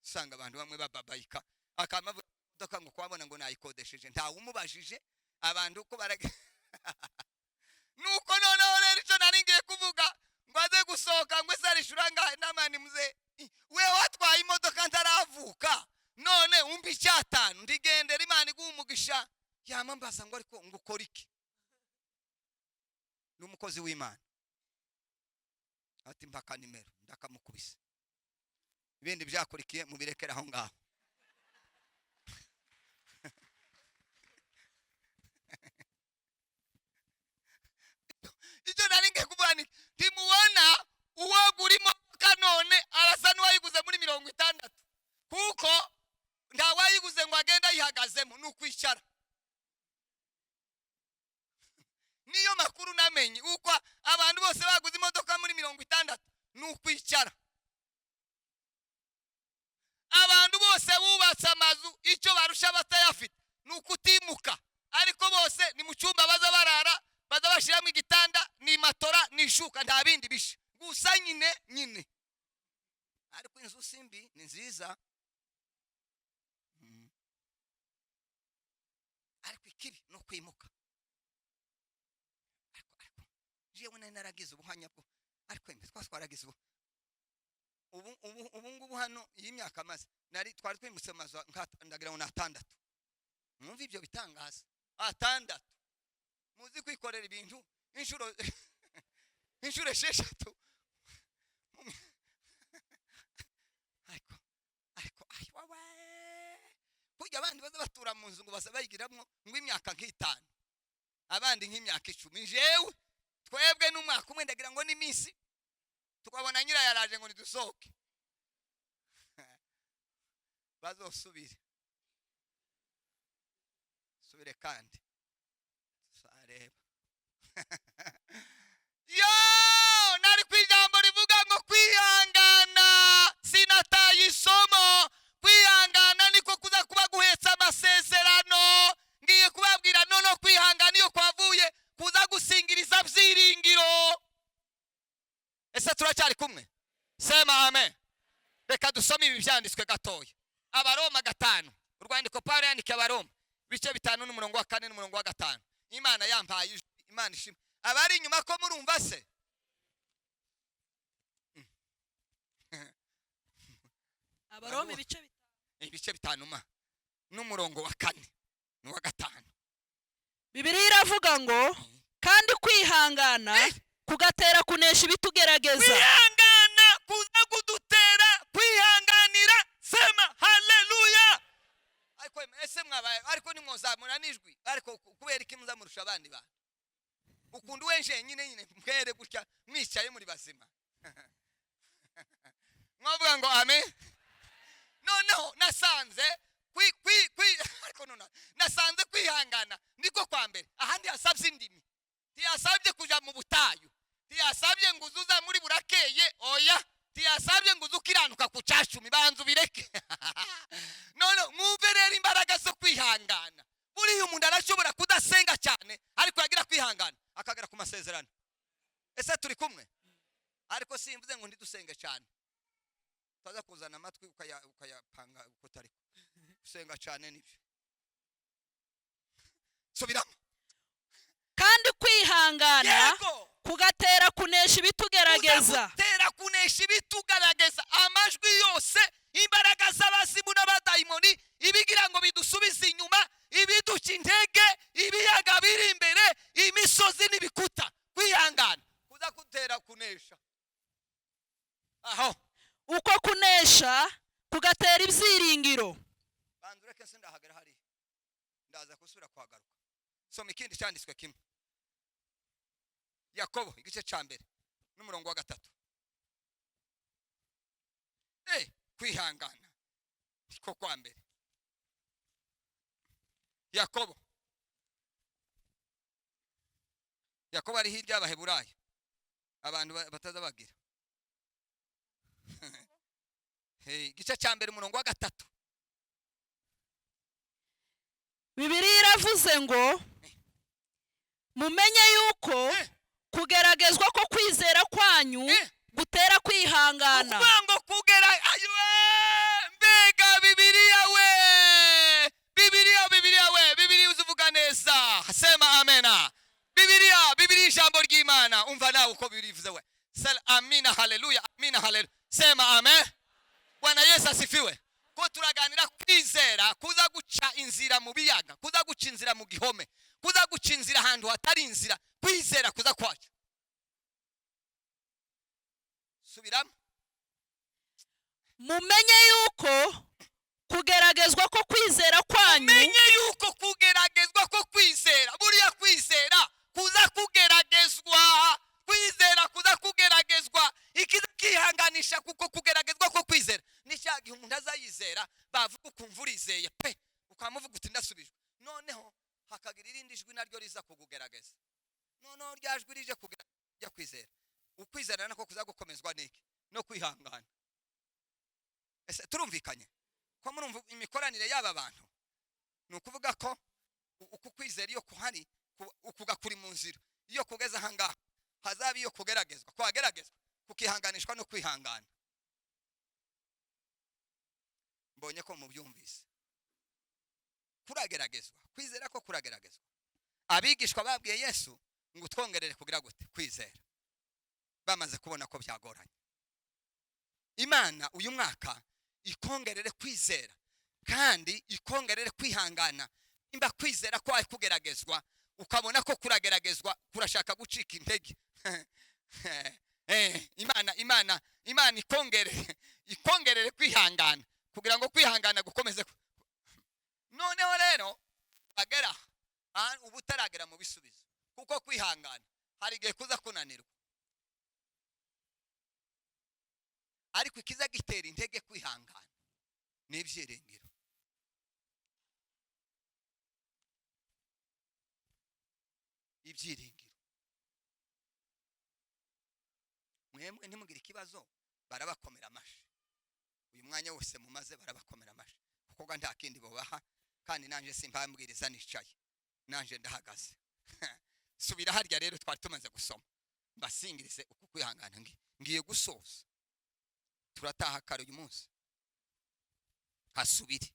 Usanga abantu bamwe bababayika akama Imodoka ngo kwabona ngo nayikodesheje, ntawe umubajije, abantu uko barag nuko. Noneho rero icyo nari ngiye kuvuga, ngo aze gusohoka ngo ese arishura ngahe? Namani muze, we watwaye imodoka ntaravuka, none umva icyatanu ndigendera, Imana iguha umugisha. Yama mbaza ngo ariko ngo ukora iki? Ni umukozi w'Imana. Ati mpaka nimero, ndakamukubise. Ibindi byakurikiye mubirekere aho ngaho. Icyo nari ngiye kuvuga ni ntimubona uwagura imodoka none arasa n'uwayiguze muri 60, kuko ntawayiguze ngo agende ayihagazemo, ni ukwicara. Niyo makuru namenye, uko abantu bose baguze imodoka muri 60 ni ukwicara. Abantu bose bubatse amazu, icyo barusha abatayafite ni ukutimuka, ariko bose ni mu cyumba baza barara, baza bashyiramo igitanda, ni matora, ni ishuka, nta bindi bisha gusa nyine nyine. Ariko inzu si mbi, ni nziza, ariko ikibi ni ukwimuka. Ariko jewe nari naragize ubuhanya bwo, ariko embe twaragize ubu ubu ubu ngubu hano iyi myaka maze nari twari twimutse amazu ndagira ngo ni 6. Mwumve ibyo bitangaza, 6. Muzi kwikorera ibintu inshuro inshuro 6. Ariko ayiwawe, burya abandi baza batura mu nzu ngo basa bayigiramwo ngo imyaka nk'itanu, abandi nk'imyaka 10. Jewe twebwe n'umwaka umwe ndagira ngo n'iminsi tukabona nyira yaraje ngo nidusohoke. Bazosubire subire kandi sareba. Yo nari ku ijambo rivuga ngo kwihangana, sinataye isomo. Kwihangana niko kuza kuba guhetsa amasezerano. Ngiye kubabwira none kwihangana iyo kwavuye kuza gusingiriza byiringiro. Ese turacyari kumwe? Sema amen. Reka dusome ibi byanditswe gatoya. Abaroma 5, urwandiko Paulo yandikiye Abaroma ibice 5 n'umurongo wa 4 n'umurongo wa 5. Imana yampaye ijwi, Imana ishimwe. Abari inyuma ko murumva se? Abaroma ibice 5 ma n'umurongo wa 4 n'uwa 5. Bibiliya iravuga ngo kandi kwihangana kugatera kunesha ibitugerageza. Kwihangana kuza kudutera kwihanganira. Sema haleluya. Ariko ese mwabaye, ariko nimwozamura n'ijwi, ariko kubera iki muzamurusha abandi bantu? Ukunda wenje nyine nyine mbwere gutya mwicaye muri bazima. Mwavuga ngo amen. Noneho nasanze kwi kwi kwi ariko none nasanze kwihangana niko kwa mbere. Ahandi hasabye indimi, ntiyasabye kuja mu butayu, ntiyasabye ngo uzuza muri burakeye, oya, ntiyasabye ngo uzukiranuka ku cacumi, banzu bireke. None mwumve rero imbaraga zo kwihangana. Buriya umuntu arashobora kudasenga cyane, ariko yagira kwihangana akagera ku masezerano. Ese turi kumwe? Ariko simvuze ngo ndidusenge cyane, utaza kuzana amatwi ukayapanga uko utari gusenga cyane nibyo. Subiramo. Kandi kwihangana kugatera kunesha ibitugerageza. Kugatera kunesha ibitugerageza. Amajwi yose, imbaraga z'abazimu n'abadayimoni, ibigira ngo bidusubize inyuma, ibiduca intege, ibiyaga biri imbere, imisozi n'ibikuta. Kwihangana kuza kutera kunesha. Aho uko kunesha kugatera ibyiringiro. Banzureke sindahagera hari, ndaza kusubira kwagaruka. Soma ikindi cyanditswe kimwe, Yakobo igice ca 1 n'umurongo wa 3. Kwihangana niko kwa mbere. Yakobo ari hirya y'Abaheburayo, abantu bataza bagira. Igice ca 1 umurongo wa 3. Bibiliya iravuze ngo mumenye yuko kugeragezwa ko kwizera kwanyu gutera kwihangana. Ukuvuga ngo kugera, ayiwe, mbega Bibiliya we, Bibiliya ivuze we. Sema amina, haleluya, amina, haleluya. Sema amen. Bwana Yesu asifiwe. Ko turaganira kwizera kuza guca inzira mu biyaga, kuza guca inzira mu gihome, kuza guca inzira ahantu hatari inzira, kwizera kuza kwacu. Subiramo. Mumenye yuko kugeragezwa ko kwizera kwanyu, Menye yuko kugeragezwa ko kwizera, buriya kwizera kuza kugeragezwa, kwizera kuza kugeragezwa, ikiza kihanganisha kuko kugeragezwa ko kwizera ni cya gihe umuntu azayizera, bavuga ukumva urizeye pe, ukamuvuga uti ndasubijwe, noneho hakagira irindi jwi naryo riza kukugerageza, noneho rya jwi rije kugerageza kwizera, ukwizera nako kuza gukomezwa n'iki? No kwihangana. Ese turumvikanye ko murumva imikoranire y'aba bantu? Ni ukuvuga ko uku kwizera iyo kuhari, ukugakuri mu nzira, iyo kugeze aha ngaha hazaba iyo kugeragezwa, kwageragezwa kukihanganishwa no kwihangana. Mbonye ko mubyumvise, kurageragezwa, kwizera ko kurageragezwa. Abigishwa babwiye Yesu ngo twongerere kugira gute? Kwizera. Bamaze kubona ko byagoranye. Imana uyu mwaka ikongerere kwizera kandi ikongerere kwihangana. Nimba kwizera ko ari kugeragezwa, ukabona ko kurageragezwa, kurashaka gucika intege, Imana, Imana, Imana ikongerere kwihangana kugira ngo kwihangana gukomeze. Noneho rero agera ubu utaragera mu bisubizo, kuko kwihangana hari igihe kuza kunanirwa, ariko ikiza gitera intege kwihangana ni ibyiringiro. Ibyiringiro. Mwemwe ntimugire ikibazo, barabakomera amashi uyu mwanya wose mumaze, barabakomera amashi kuko nta kindi bobaha, kandi nanje simpambwiriza nicaye, nanje ndahagaze. Subira harya rero twari tumaze gusoma, mbasingirize uku kwihangana. Ngiye gusoza, turataha kare uyu munsi. Hasubire.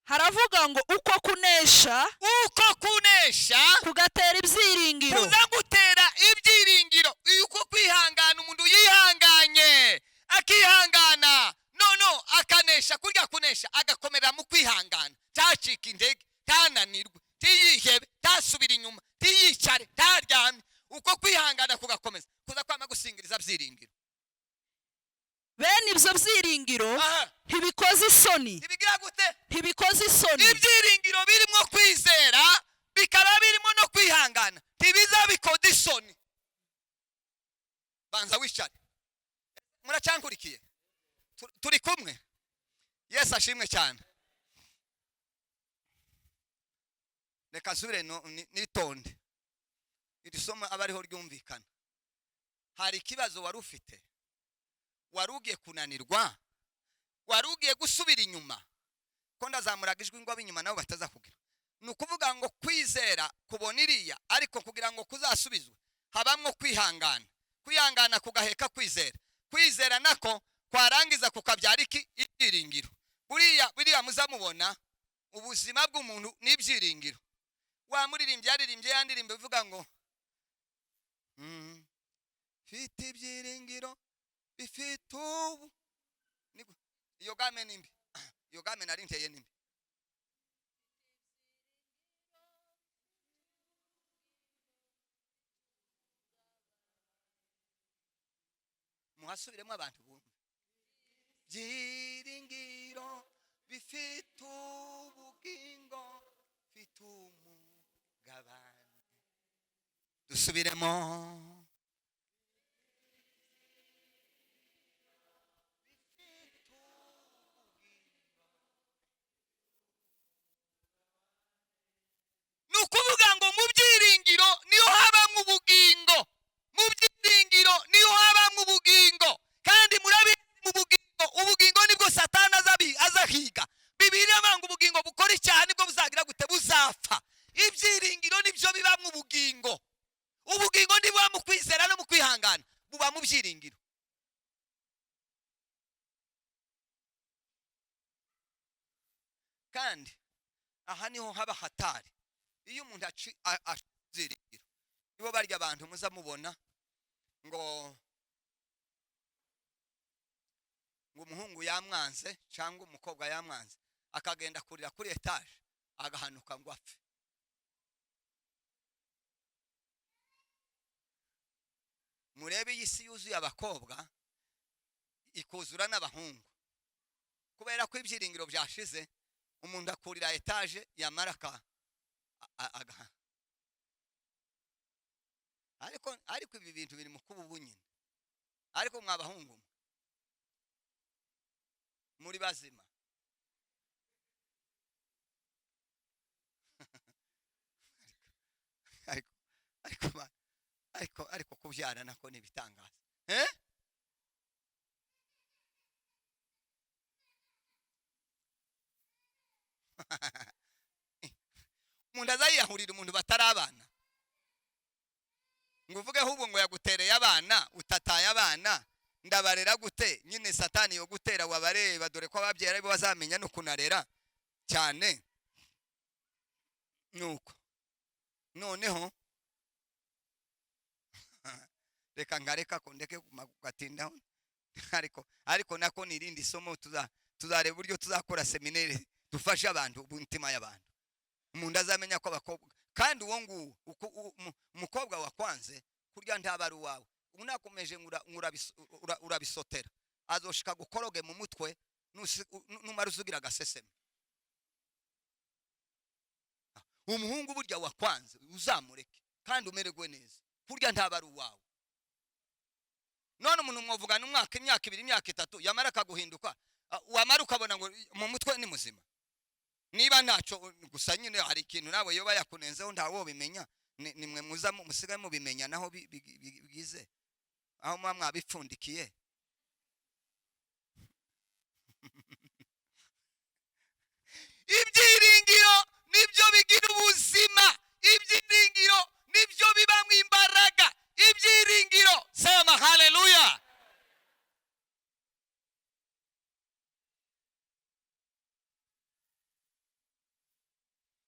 Haravuga ngo uko kunesha, uko kunesha kugatera ibyiringiro, kuza gutera ibyiringiro. Uko kwihangana, umuntu yihanganye akihangana, nono akanesha, kurya kunesha agakomera mu kwihangana, tacika intege, tananirwe, tiyihebe, tasubira inyuma, tiyicare, taryamye. Uko kwihangana kugakomeza kuza kwama gusingiriza byiringiro. Bene ibyo byiringiro ntibikoze isoni. Ntibigira gute? Ntibikoze isoni. Ibyiringiro birimo kwizera bikaba birimo no kwihangana, ntibizabikoze isoni. Banza wicare. Muracankurikiye? Turi kumwe? Yesu ashimwe cyane. Reka nsubire nitonde, iri somo aba ariho ryumvikana. Hari ikibazo wari ufite, wari ugiye kunanirwa, wari ugiye gusubira inyuma, ko ndazamuraga ijwi ngo ab'inyuma nabo batazakugira. Ni ukuvuga ngo kwizera kubona iriya, ariko kugira ngo kuzasubizwe habamwo kwihangana. Kwihangana kugaheka kwizera, kwizera nako kwarangiza kukabyara iki? Ibyiringiro. Buriya muzamubona ubuzima bw'umuntu n'ibyiringiro. Wa muririmbyi yaririmbye ya ndirimbo ivuga ngo mfite ibyiringiro bifite ubu. Iyo game ni mbi, iyo game nari nteye ni mbi. Muhasubiremo abantu bumve. Byiringiro bifite ubugingo, bifite umugabane. Dusubiremo. Ni ukuvuga ngo mu byiringiro niho habamo ubugingo, mu byiringiro niho habamo ubugingo. Kandi murabizi mu bugingo, ubugingo nibwo Satani azahiga. Bibiliya ivuga ngo ubugingo bukora icyaha nibwo buzagira gute? Buzapfa. Ibyiringiro nibyo bibamo ubugingo. Ubugingo ntibuba mu kwizera no mu kwihangana, buba mu byiringiro. Kandi aha niho haba hatari. Iyo umuntu ibyiringiro, nibo barya abantu muzamubona Ngo ngo umuhungu yamwanze cyangwa umukobwa yamwanze, akagenda kurira kuri etaje, agahanuka ngo apfe. Murebe iyi si yuzuye abakobwa ikuzura n'abahungu, kubera ko ibyiringiro byashize. Umuntu akurira etaje, yamara agaha. Ariko ibi bintu biri mu kuba ubu nyine. Ariko mwabahungu mwe, muri bazima? Ariko kubyara nako ni ibitangaza, eh? Umuntu azayiyahurira umuntu batarabana, ngo uvuge ahubwo ngo yagutereye abana, utataye abana, ndabarera gute? Nyine Satani yo gutera wabareba, dore ko ababyeyi aribo bazamenya no kunarera cyane. Nuko noneho reka ngareka ko ndeke kugatindaho, ariko nako ni irindi somo. Tuzareba uburyo tuzakora seminere, dufashe abantu, umutima y'abantu. Umuntu azamenya ko abakobwa, kandi uwo nguwo umukobwa wakwanze kurya ntaba ari uwawe. Unakomeje urabisotera, azoshika gukoroge mu mutwe, numara uzugira agaseseme. Umuhungu burya wakwanze uzamureke kandi umererwe neza, kurya ntaba ari uwawe. None umuntu mwavugana umwaka, imyaka 2, imyaka 3, yamara akaguhinduka, wamara ukabona ngo mu mutwe ni muzima. Niba ntacyo gusa nyine hari ikintu nawe yoba yakunenzeho, ntawo bimenya, nimwe muza musigaye mubimenya naho bigize aho muba mwabipfundikiye. Ibyiringiro nibyo bigira ubuzima, ibyiringiro nibyo bibamo imbaraga, ibyiringiro. Sema haleluya.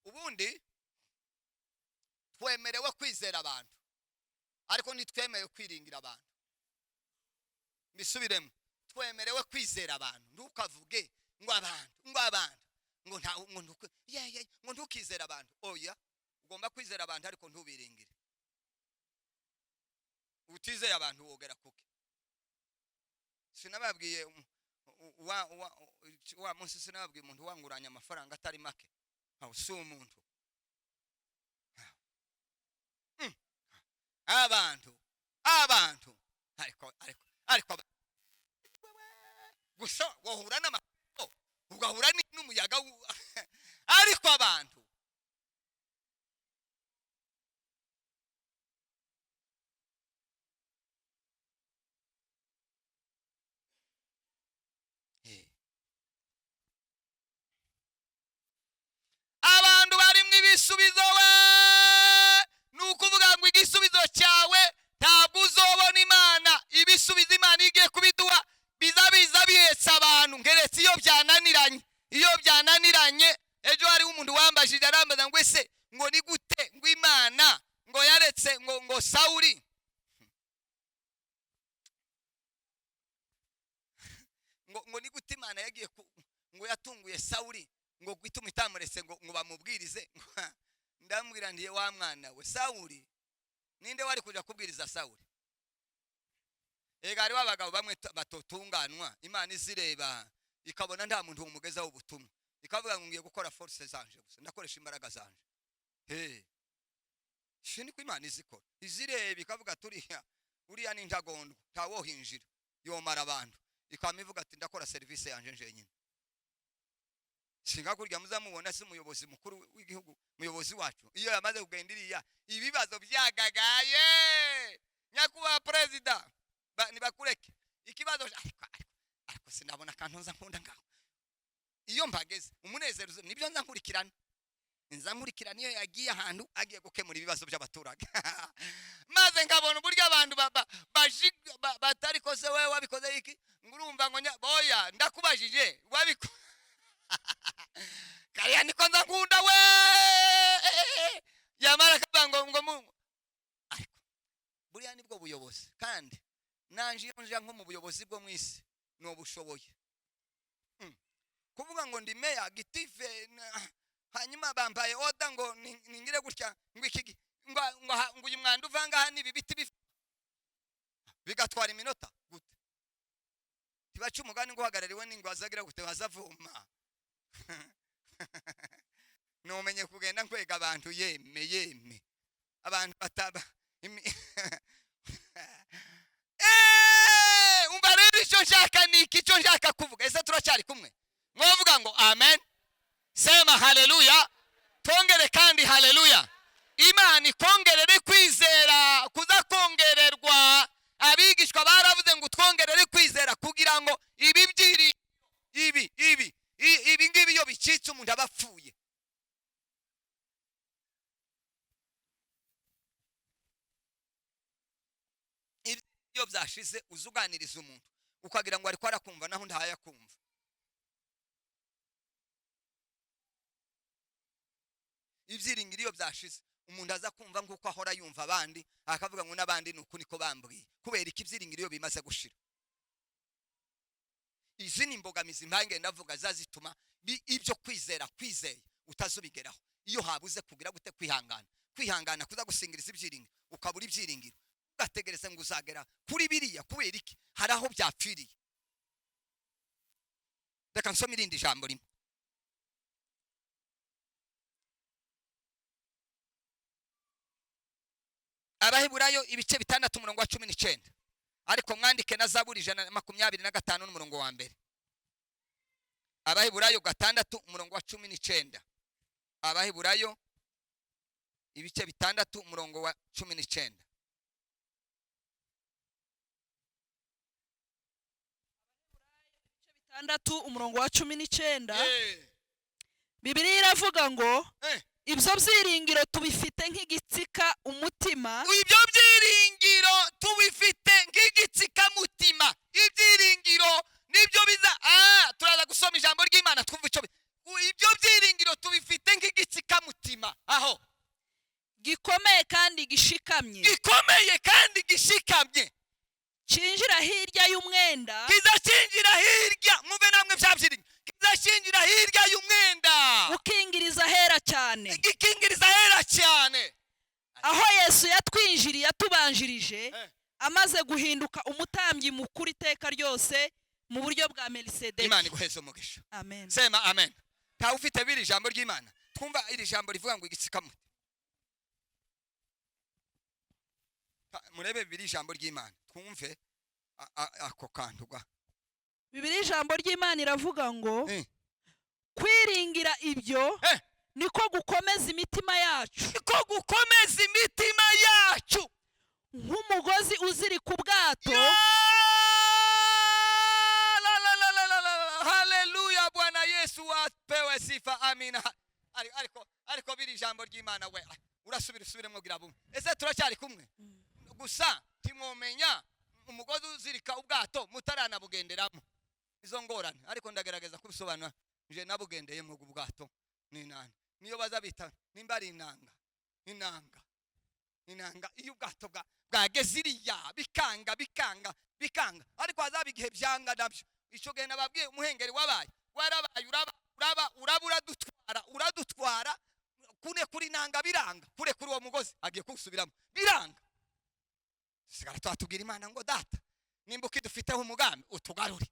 Ubundi twemerewe kwizera abantu, ariko ntitwemerewe kwiringira abantu. Mbisubiremo, twemerewe kwizera abantu. Ntukavuge ngo abantu, ngo abantu, ngo nta, ngo ntuku, ye, ye, ngo ntukizere abantu. Oya, ugomba kwizera abantu ariko ntubiringire. Utizeye abantu wogera kuki? Sinababwiye wa munsi, sinababwiye umuntu wanguranya amafaranga atari make. Aho si umuntu. Abantu ariko gusa wahura n'amato, ugahura n'umuyaga, ariko abantu abantu barimwo ibisubizo we. Ni ukuvuga ngo igisubizo cyawe ntabwo uzobona Imana. Ibisubizo Imana igiye kubiduha biza biza bihetse abantu, ngeretse iyo byananiranye. Iyo byananiranye, ejo hariho umuntu wambajije, arambaza ngo ese ngo ni gute ngo Imana ngo yaretse ngo Sawuli ngo ni gute Imana yagiye ngo yatunguye Sawuli ngo gituma itamuretse ngo bamubwirize. Ndamubwira nti wa mwana we, Sawuli ninde wari kuja kubwiriza Sawuli? Ega hariho abagabo bamwe batotunganwa, Imana izireba ikabona nta muntu umugezaho ubutumwa, ikavuga ngo ngiye gukora force zanje gusa, ndakoresha imbaraga zanje. He, shi niko Imana izikora, izireba ikavuga turiya uriya ni intagondwa, ntawohinjira, yomara abantu, ikama ivuga ati ndakora service yanje njenyine. Singa kurya muzamubona si umuyobozi mukuru w'igihugu, umuyobozi wacu iyo yamaze kugenda iriya ibibazo byagagaye, nyakubahwa perezida nibakureke ikibazo. Ariko sinabona akantu nza nkunda ngaho iyo mpageze umunezero, nibyo nza nkurikirana, nza nkurikirana iyo yagiye ahantu agiye gukemura ibibazo by'abaturage. Maze nkabona uburyo abantu batarikoze. Wewe wabikoze iki? Ngurumva ngo boya ndakubajije wabiko kariya niko nza nkunda we. Yamara akavuga ngo ariko buriya nibwo buyobozi. Kandi Nanje iyo nja nko mu buyobozi bwo mu isi nobushoboye. Kuvuga ngo ndi meya gitife, hanyuma bambaye oda ngo ningire gutya, ngo iki, ngo ngo uyu mwanda uvanga aha n'ibi biti bigatwara iminota gute? Tibaca umugani ngo uhagarariwe n'ingwe azagira gute, azavoma. Numenye kugenda nkwega abantu, yeme yeme abantu bataba. Umva rero icyo nshaka ni iki, icyo nshaka kuvuga. Ese turacyari kumwe? Mwavuga ngo amen, sema haleluya, twongere kandi haleluya. Imana ikongerere kwizera, kuza kongererwa. Abigishwa baravuze ngo twongerere kwizera kugira ngo ibi byiri ibi ibi ibi ngibi iyo bicitse umuntu aba apfuye. Iyo byashize uzuganiriza umuntu ukagira ngo ariko arakumva, naho ntayakumva. Ibyiringiro iyo byashize umuntu aza kumva nk'uko ahora yumva abandi, akavuga ngo n'abandi ni uku niko bambwiye. Kubera iki ibyiringiro iyo bimaze gushira? Izi ni imbogamizi mpange ndavuga zazituma ibyo kwizera kwizeye utazubigeraho. Iyo habuze kugira gute kwihangana, kwihangana kuza gusingiriza ibyiringiro, ukabura ibyiringiro ugategereza ngo uzagera kuri biriya. Kubera iki? Hari aho byapfiriye. Reka nsome irindi jambo rimwe. Abaheburayo ibice 6 umurongo wa 19, ariko mwandike na Zaburi 125 n'umurongo wa 1. Abaheburayo 6 umurongo wa 19. Abaheburayo ibice 6 umurongo wa 19. 6 umurongo wa 19. Bibiliya iravuga ngo ibyo byiringiro tubifite nk'igitsika umutima. Ibyo byiringiro tubifite nk'igitsika mutima. Ibyiringiro nibyo biza. Turaza gusoma ijambo ry'Imana twumva icyo ibyo byiringiro tubifite nk'igitsika mutima, aho gikomeye kandi gishikamye, gikomeye kandi gishikamye, cinjira hirya y'umwenda, kizacinjira hirya. Mwumve namwe bya byiringiro, kizacinjira hirya y'umwenda, ukingiriza hera cyane, gikingiriza hera cyane, aho Yesu yatwinjiriye atubanjirije, amaze guhinduka umutambyi mukuru iteka ryose mu buryo bwa Melisedeki. Imana iguheze umugisha. Amen. Sema amen. Nta ufite biri ijambo ry'Imana. Twumva iri jambo rivuga ngo igitsikamutima. Murebe biri ijambo ry'Imana twumve ako kantu gwa. Bibiri ijambo ry'Imana iravuga ngo kwiringira ibyo niko gukomeza imitima yacu, niko gukomeza imitima yacu, nk'umugozi uzirika ubwato. Haleluya, Bwana Yesu apewe sifa. Amina. Ariko biri ijambo ry'Imana we urasubira usubiremo gira bumwe. Ese turacyari kumwe? Gusa timomenya umugozi uzirika ubwato mutaranabugenderamo izo ngorane, ariko ndagerageza kubisobanura. Nje nabugendeye mu ubwato ni nani niyo bazabita nimba ari inanga, inanga, inanga. Iyo ubwato bwageze iriya bikanga bikanga bikanga, ariko hazaba igihe byanga nabyo. Icyo gihe nababwiye umuhengeri wabaye warabaye, uraba uraba uraba uradutwara uradutwara kune kuri nanga biranga, kure kuri uwo mugozi agiye kusubiramo biranga. Sigara twatubwira Imana ngo data nimba ukidufiteho umugambi utugarure.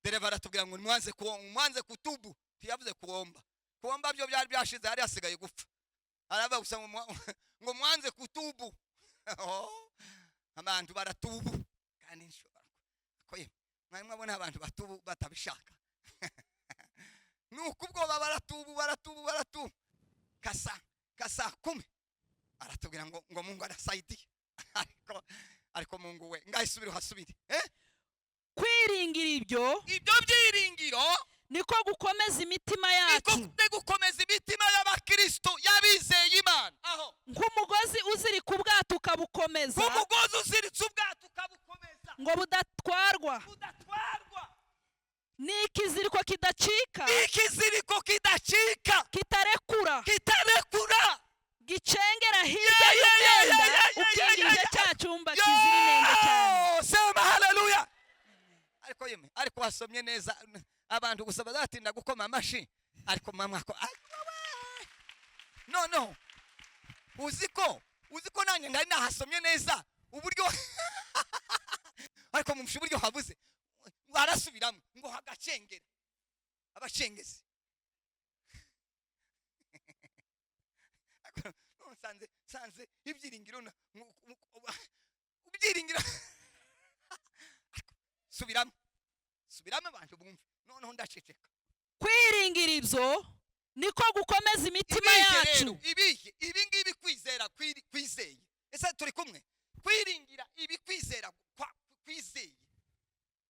Dereva aratubwira ngo mwanze kuomba, mwanze kutubu. Ntiyavuze kuomba, kuomba byo byari byashize, hari hasigaye gupfa. Arava gusa ngo mwanze kutubu. Abantu baratubu kandi nshobora ko mwari mwabona abantu batubu batabishaka. Nuko ubwoba baratubu baratubu baratubu kasa kasa 10 aratubwira ngo Mungu arasaidia. Ariko Mungu we ngaisubire hasubire. Kwiringira ibyo byiringiro niko gukomeza imitima yacu, niko gukomeza imitima y'abakristo y'abizeye Imana, aho nk'umugozi uzirika ubwato ukabukomeza, nk'umugozi uziritse ubwato ukabukomeza ngo budatwarwa, n'ikiziriko kidacika, n'ikiziriko kidacika, kitarekura, kitarekura, Gicengera hirya y'umwenda ukingirije cya cyumba kizira inenge cyane. Sema haleluya. Ariko yeme, ariko wasomye neza, abantu gusa bazatinda gukoma amashi, ariko mama ko no uziko nanjye ndari nahasomye neza uburyo ariko mumshe uburyo habuze arasubiramo ngo hagacengera abacengezi. Sanze ibyiringiro ibyiringiro subiramo abantu bumve. Noneho ndaceceka. Kwiringira ibyo niko gukomeza imitima yacu. Ibihe ibi ngibi kwizera kwizeye. Ese turi kumwe? Kwiringira ibi kwizera kwizeye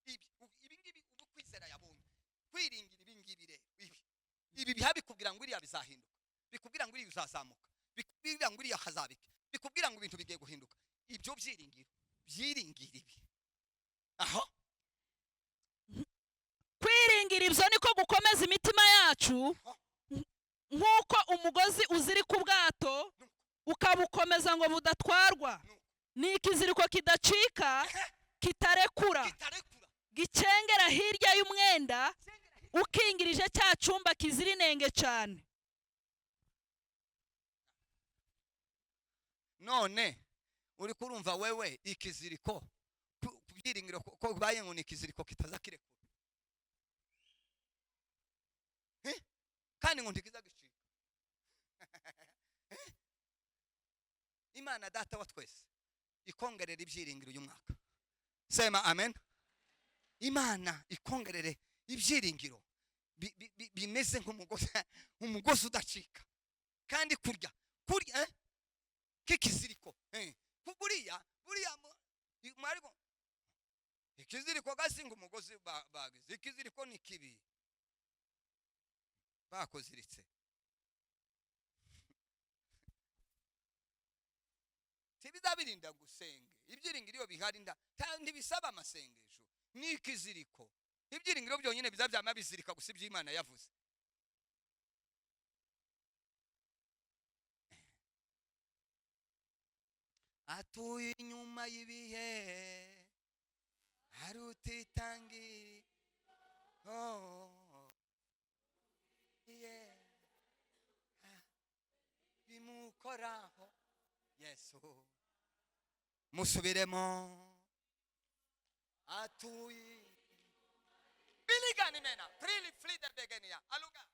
ibi ngibi ubu kwizera yabonye. Kwiringira ibi ngibi rero ibi biha bikubwira ngo iriya bizahinduka, bikubwira ngo iriya uzazamuka, bikubwira ngo iriya hazabike, bikubwira ngo ibintu bigiye guhinduka. Ibyo byiringiro byiringira ibi. Aho kwiringira ibyo niko gukomeza imitima yacu, nk'uko umugozi uzirika ubwato ukabukomeza ngo budatwarwa, ni ikiziriko kidacika kitarekura, gicengera hirya y'umwenda ukingirije cya cyumba kizira inenge cyane. None uri kurumva wewe ikiziriko kubyiringiro ko baye ngo ni ikiziriko kitazakirekura, kandi ngo ntikiza gicika. Imana data wa twese ikongerera ibyiringiro uyu mwaka. Sema amen. Imana ikongerere ibyiringiro bimeze nk'umugozi, umugozi udacika, kandi kurya kikiziriko buriya mwariko ikiziriko gasinga umugozi bagize ikiziriko ni kibi bakoziritse tibizabirinda gusenge. Ibyiringiro bihari ntibisaba amasengesho, ni ikiziriko. Ibyiringiro byonyine bizabyama bizirika gusa iby'Imana yavuze. Atuye inyuma y'ibihe harutitangi yeah bimukoraho Yesu. Musubiremo. Atuye biligani mena prili flida begenia aluga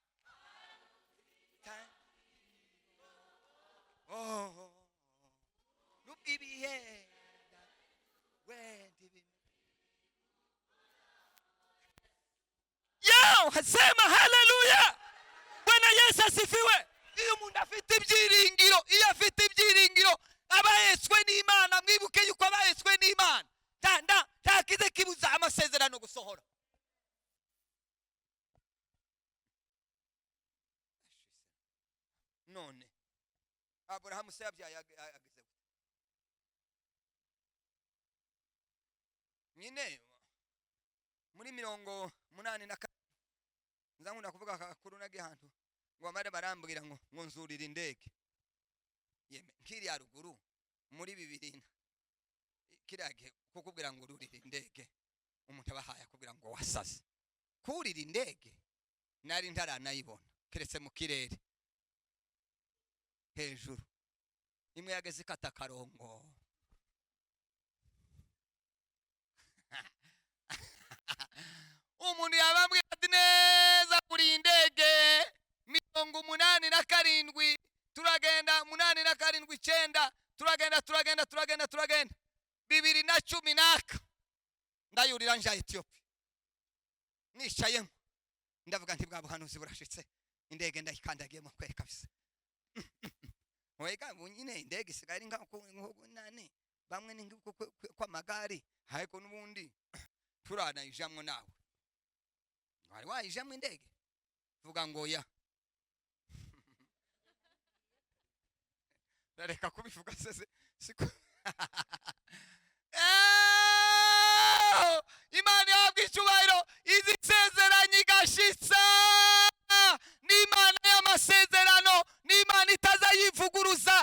oh ibihe wendi. Yo, sema haleluya. Bwana Yesu asifiwe. Iyo umuntu afite ibyiringiro, iyo afite ibyiringiro abayetswe n'Imana. Mwibuke yuko abayetswe n'Imana nta kize kibuza amasezerano gusohora. None Aburahamu se yabyaye ageze nyine muri 84. Nza nkunda kuvuga akakuru nagihantu ngo bamare barambwira ngo nzurira indege. Yeme nkiri ya ruguru muri 2000 kiriya gihe kukubwira ngo ururira indege umuntu abahaye akubwira ngo wasaze. Kurira indege nari ntaranayibona keretse mu kirere hejuru, imwe yageze ikata karongo. Umuntu yabambwira ati neza kuri indege 87 turagenda 87 9 turagenda 2010 ndayurira nja Ethiopia. Nicayemo ndavuga nti bwa buhanuzi burashitse, indege ndayikandagiyemo kweri kabisa. Wega nyine indege isigaye ari nka nani bamwe ni kw'amagare, ariko n'ubundi turanayijamwo nawe wari wayijamwo indege vuga ngo ya reka kubivuga sese siko. Imana yahabwa icyubahiro, izi isezeranye igashitsa. Ni Imana y'amasezerano, ni Imana itazayivuguruza.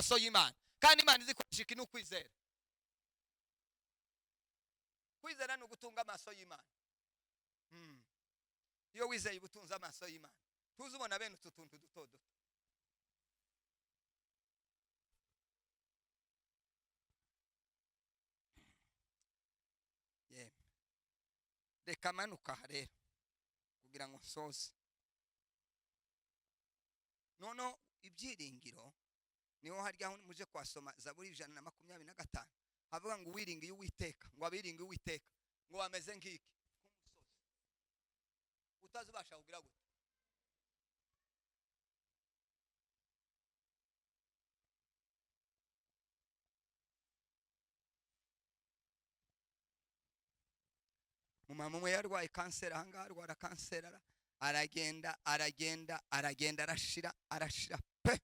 amaso y'Imana. Kandi Imana izikoresha iki? Ni ukwizera. Kwizera ni ugutunga amaso y'Imana. Iyo wizeye uba utunze amaso y'Imana, tuzi ubona bene utu tuntu duto duto. Yemwe, reka manuka aha rero kugira ngo nsoze. Noneho ibyiringiro niho harya aho muje kwasoma Zaburi 125, havuga ngo uwiringiye Uwiteka, ngo abiringiye Uwiteka ngo bameze nk'iki, nk'umusozi utazubasha kugira gute. Mumama umwe yarwaye kanseri ahangaha, arwara kanseri, aragenda aragenda aragenda, arashira arashira pe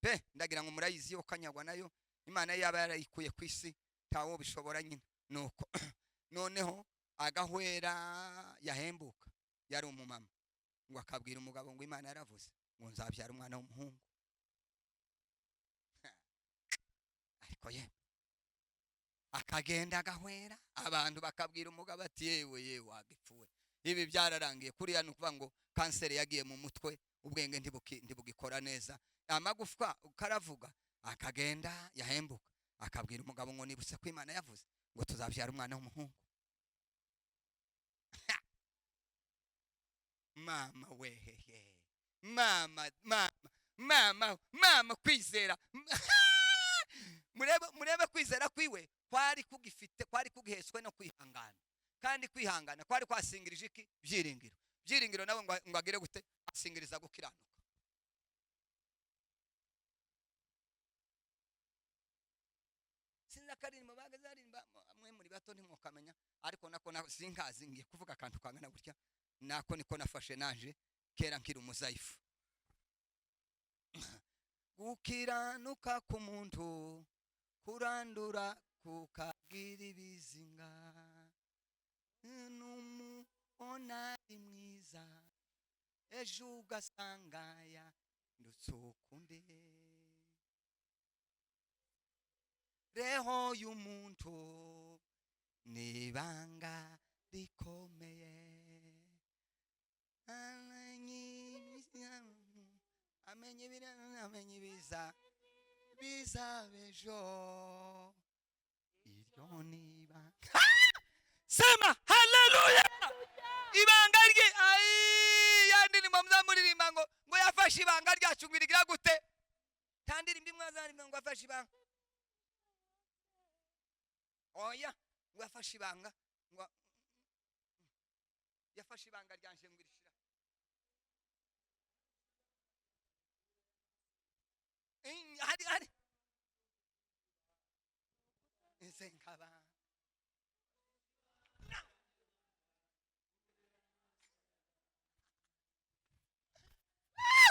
pe. Ndagira ngo murayizi yo kanyagwa nayo, Imana yaba yarayikuye ku isi tawo bishobora nyine. Nuko noneho agahwera yahembuka, yari umumama, ngo akabwira umugabo ngo Imana yaravuze ngo nzabyara umwana w'umuhungu. Ariko ye akagenda agahwera, abantu bakabwira umugabo ati yewe yewe wagipfuwe, ibi byararangiye. Kuriya ni ukuvuga ngo kanseri yagiye mu mutwe, ubwenge ntibugikora neza, amagufwa karavuga. Akagenda yahembuka, akabwira umugabo ngo nibutse ko Imana yavuze ngo tuzabyara umwana w'umuhungu. Mama wehehe, mama mama mama mama, kwizera. Murebe, murebe kwizera kwiwe kwari kugifite, kwari kugihetswe no kwihangana, kandi kwihangana kwari kwasingirije iki? Byiringiro. Byiringiro nawe ngo agire gute? Asingiriza gukiranuka. Sinzi akaririmbo bagazarimba, mwe muri bato ntimwokamenya, ariko nako sinkazi, ngiye kuvuga akantu kangana gutya, nako niko nafashe naje kera nkiri umuzayifu. Gukiranuka k'umuntu kurandura kukagira ibizinga, n'umubona ari mwiza ejo ugasanga yandutse ukundi. Reho y'umuntu ni ibanga rikomeye, amenye ibiza bizabejo, iryo ni ibanga. Sema haleluya! Ibanga rye, ai ya ndirimbo muzamuririmba ngo yafashe ibanga ryacu ngo irigira gute? Nta ndirimbo imwe azaririmba ngo afashe ibanga. Oya, ngo yafashe ibanga, ngo yafashe ibanga ryanje ngo irishira. Hari hari nsenkaba.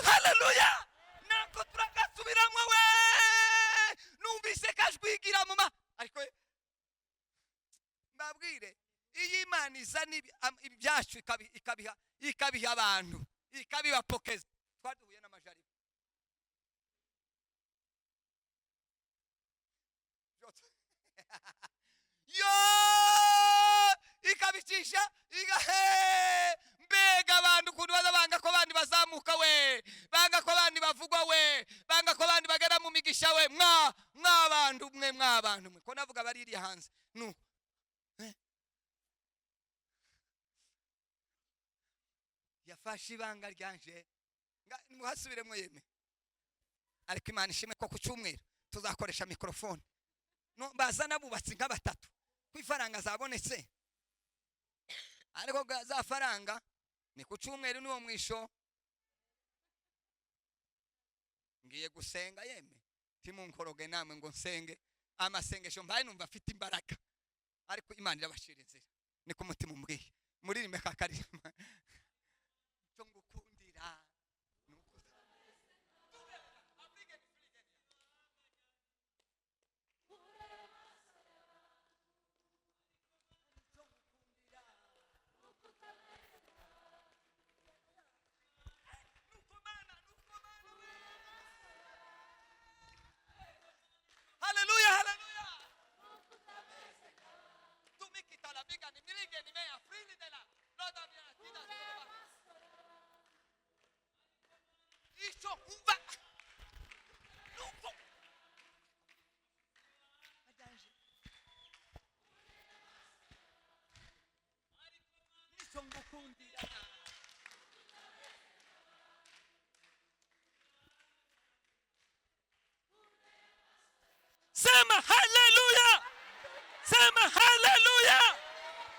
Haleluya! Nako turakasubiramwo we, numvise kajwigira muma. Ariko mbabwire, iyi Imana izana ibyacu ikabiha abantu, ikabibapokeza. Twaduhuye n'amajaribu. Yo, ikabicisha igahe. Mbega abantu ukuntu baza banga ko abandi bazamuka we, banga ko abandi bavugwa we, banga ko abandi bagera mu migisha we. Mwa mwabantu mwe, mwabantu mwe, ko navuga baririye hanze nuko yafashe ibanga ryanje. Muhasubiremo yeme. Ariko Imana ishimwe ko ku cyumweru tuzakoresha mikrofone. No bazana bubatsi nka batatu ku ifaranga zabonetse, ariko za faranga ni ku cyumweru niwo mwisho. Ngiye gusenga yeme, timunkoroge namwe ngo nsenge amasengesho mbaye numva afite imbaraga, ariko Imana irabashira inzira. Niko umutima umbwiye, muririme kakarima cyo ngukundira. Ndabikundira. Sema haleluya, sema haleluya.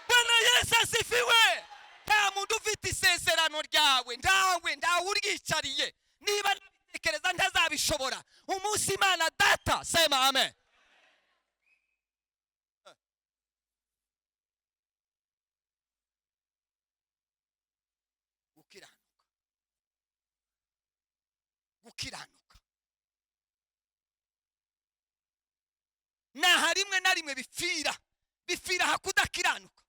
Bwana Yesu asifiwe. Nta muntu ufite isezerano ryawe, ntawe, ntawe uryicariye. Niba nabitekereza ntazabishobora. Umunsi Imana data, sema amen. Gukiranuka, gukiranuka naha rimwe na rimwe bipfira hakudakiranuka.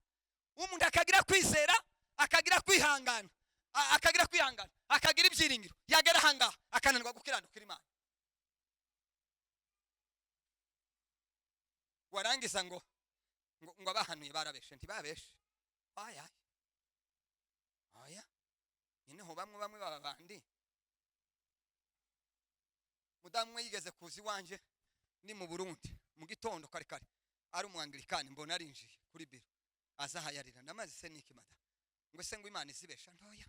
Umuntu akagira kwizera, akagira kwihangana, akagira kwihangana, akagira ibyiringiro, yagera ahangaha akananirwa gukiranukira Imana. Warangiza ngo ngo abahanuye barabeshe. Ntibabeshe, aya aya nyineho bamwe bamwe baba bandi. Mudamu we yigeze kuza iwanje ni mu Burundi mu gitondo kare kare, ari umwangilikani, mbona arinjiye kuri biro azahayarira. Ndamaze se niki mada, ngo se ngo Imana izibesha? Ntoya.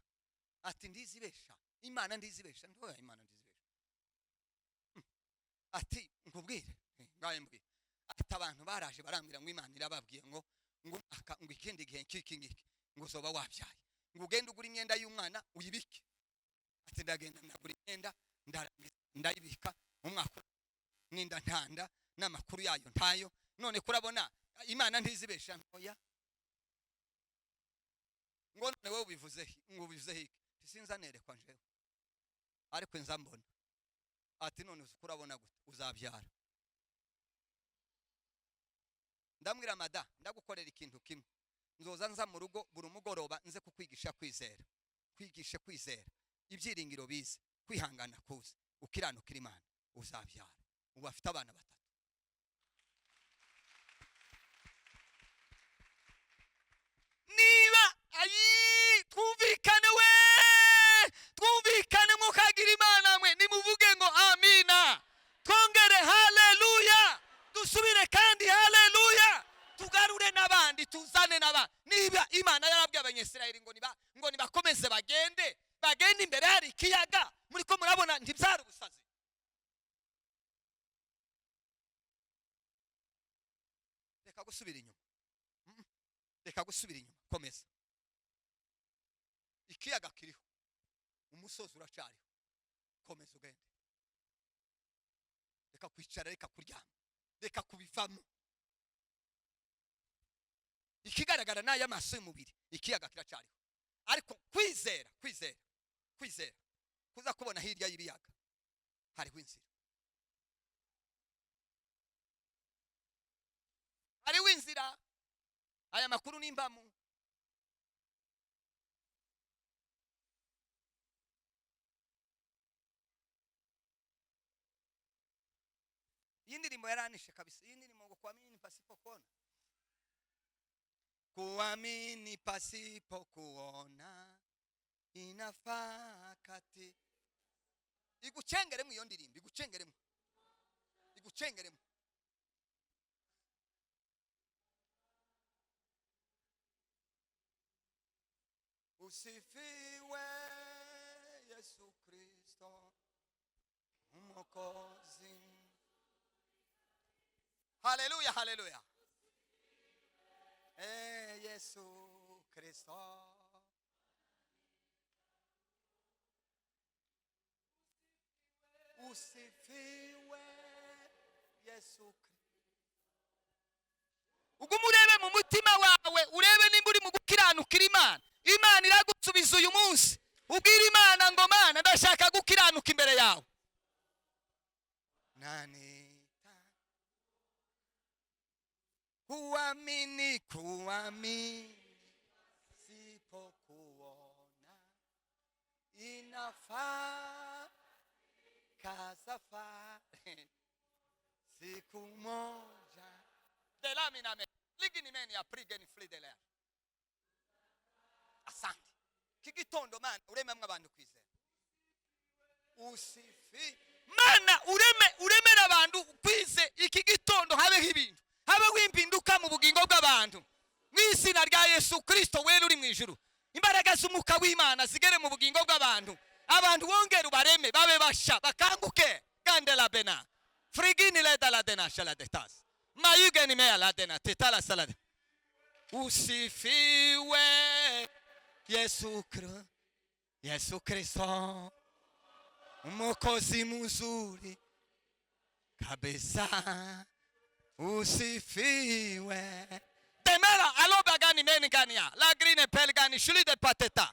Ati ndizibesha Imana, ndizibesha? Ntoya, Imana ndizibesha. Ati nkubwire, ngaye mbwire. Ati abantu baraje barambwira ngo Imana irababwiye ngo ngo ngo ikindi gihe nk'iki ngiki ngo uzoba wabyaye, ngo ugende ugura imyenda y'umwana uyibike. Ati ndagenda ndagura imyenda ndayibika mu mwaka ninda ntanda n'amakuru yayo ntayo. None kurabona Imana ntizibesha? Ntoya. Ngo none wowe ubivuze, ngo ubivuze hiki? Sinza nerekwa njewe, ariko nza mbona. Ati none kurabona gute uzabyara? Ndamwira mada, ndagukorera ikintu kimwe, nzoza nza mu rugo buri mugoroba nze kukwigisha kwizera, kwigishe kwizera, ibyiringiro bize, kwihangana kuze, ukiranukira Imana, uzabyara. Ubu afite abana batatu. Niba ayi twumvikane, we twumvikane, mukagira Imana mwe, nimuvuge ngo amina, twongere haleluya, dusubire kandi haleluya, tugarure n'abandi, tuzane n'abandi. Niba Imana yarabwiye Abanyisirayeli ngo niba ngo nibakomeze bagende bagende, imbere hari ikiyaga, muri ko murabona ntibyari ubusazi? Reka gusubira inyuma, reka gusubira inyuma, komeza. Ikiyaga kiriho, umusozi uracariho, komeza ugende. Reka kwicara, reka kuryama, reka kubivamo. Ikigaragara n'aya maso y'umubiri, ikiyaga kiracariho, ariko kwizera, kwizera, kwizera kuza kubona hirya y'ibiyaga hariho inzira, hariho inzira. Aya makuru ni imbamu. Iyi ndirimbo yaranishe kabisa. Iyi ndirimbo ngo kuamini pasipo kuona, kuamini pasipo kuona inafaa kati. Igucengeremo iyo ndirimbo, igucengeremo, igucengeremo. Usifiwe Yesu Kristo Mwokozi. Haleluya, haleluya. Yesu Kristo. Usifiwe Yesu Kristo. Ugume urebe mu mutima wawe, urebe nimba uri mu gukiranukira Imana. Imana iragusubiza uyu munsi. Ubwira Imana ngo Mana ndashaka gukiranuka imbere yawe. Nani kuamini, kuamini sipokuona inafaa kasafari siku moja delamina me ligini meni aprigeni flidelea. Asante. Kigitondo Mana urememwe abantu kwizera. Usifi Mana ureme, uremera abantu kwize iki gitondo, habeho ibintu, habeho impinduka mu bugingo bw'abantu mu izina rya Yesu Kristo wera uri mu ijuru. Imbaraga Imbaraga z'umwuka w'Imana zigere mu bugingo bw'abantu, abantu wongere ubareme babe basha, bakanguke. Gandela bena frigini leda la dena shala detas mayugeni mea la dena tetala salade. Usifiwe Yesu Kristo, Yesu Kristo Mwokozi mzuri kabisa, usifiwe. Temera alo bagani menigania la grine pelgani shlide pateta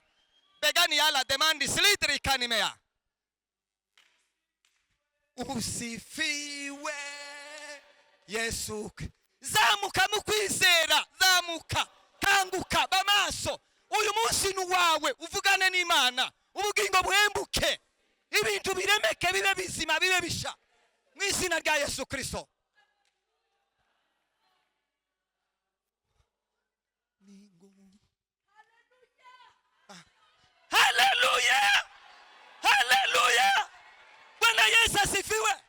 begani ala demandi slidri kanimea. Usifiwe Yesu. Zamuka mu kwizera, zamuka, kanguka, bamaso. Uyu munsi ni uwawe, uvugane n'Imana, ubugingo buhembuke, ibintu biremeke, bibe bizima, bibe bisha, mu izina rya Yesu Kristo. Haleluya, haleluya, Bwana Yesu asifiwe.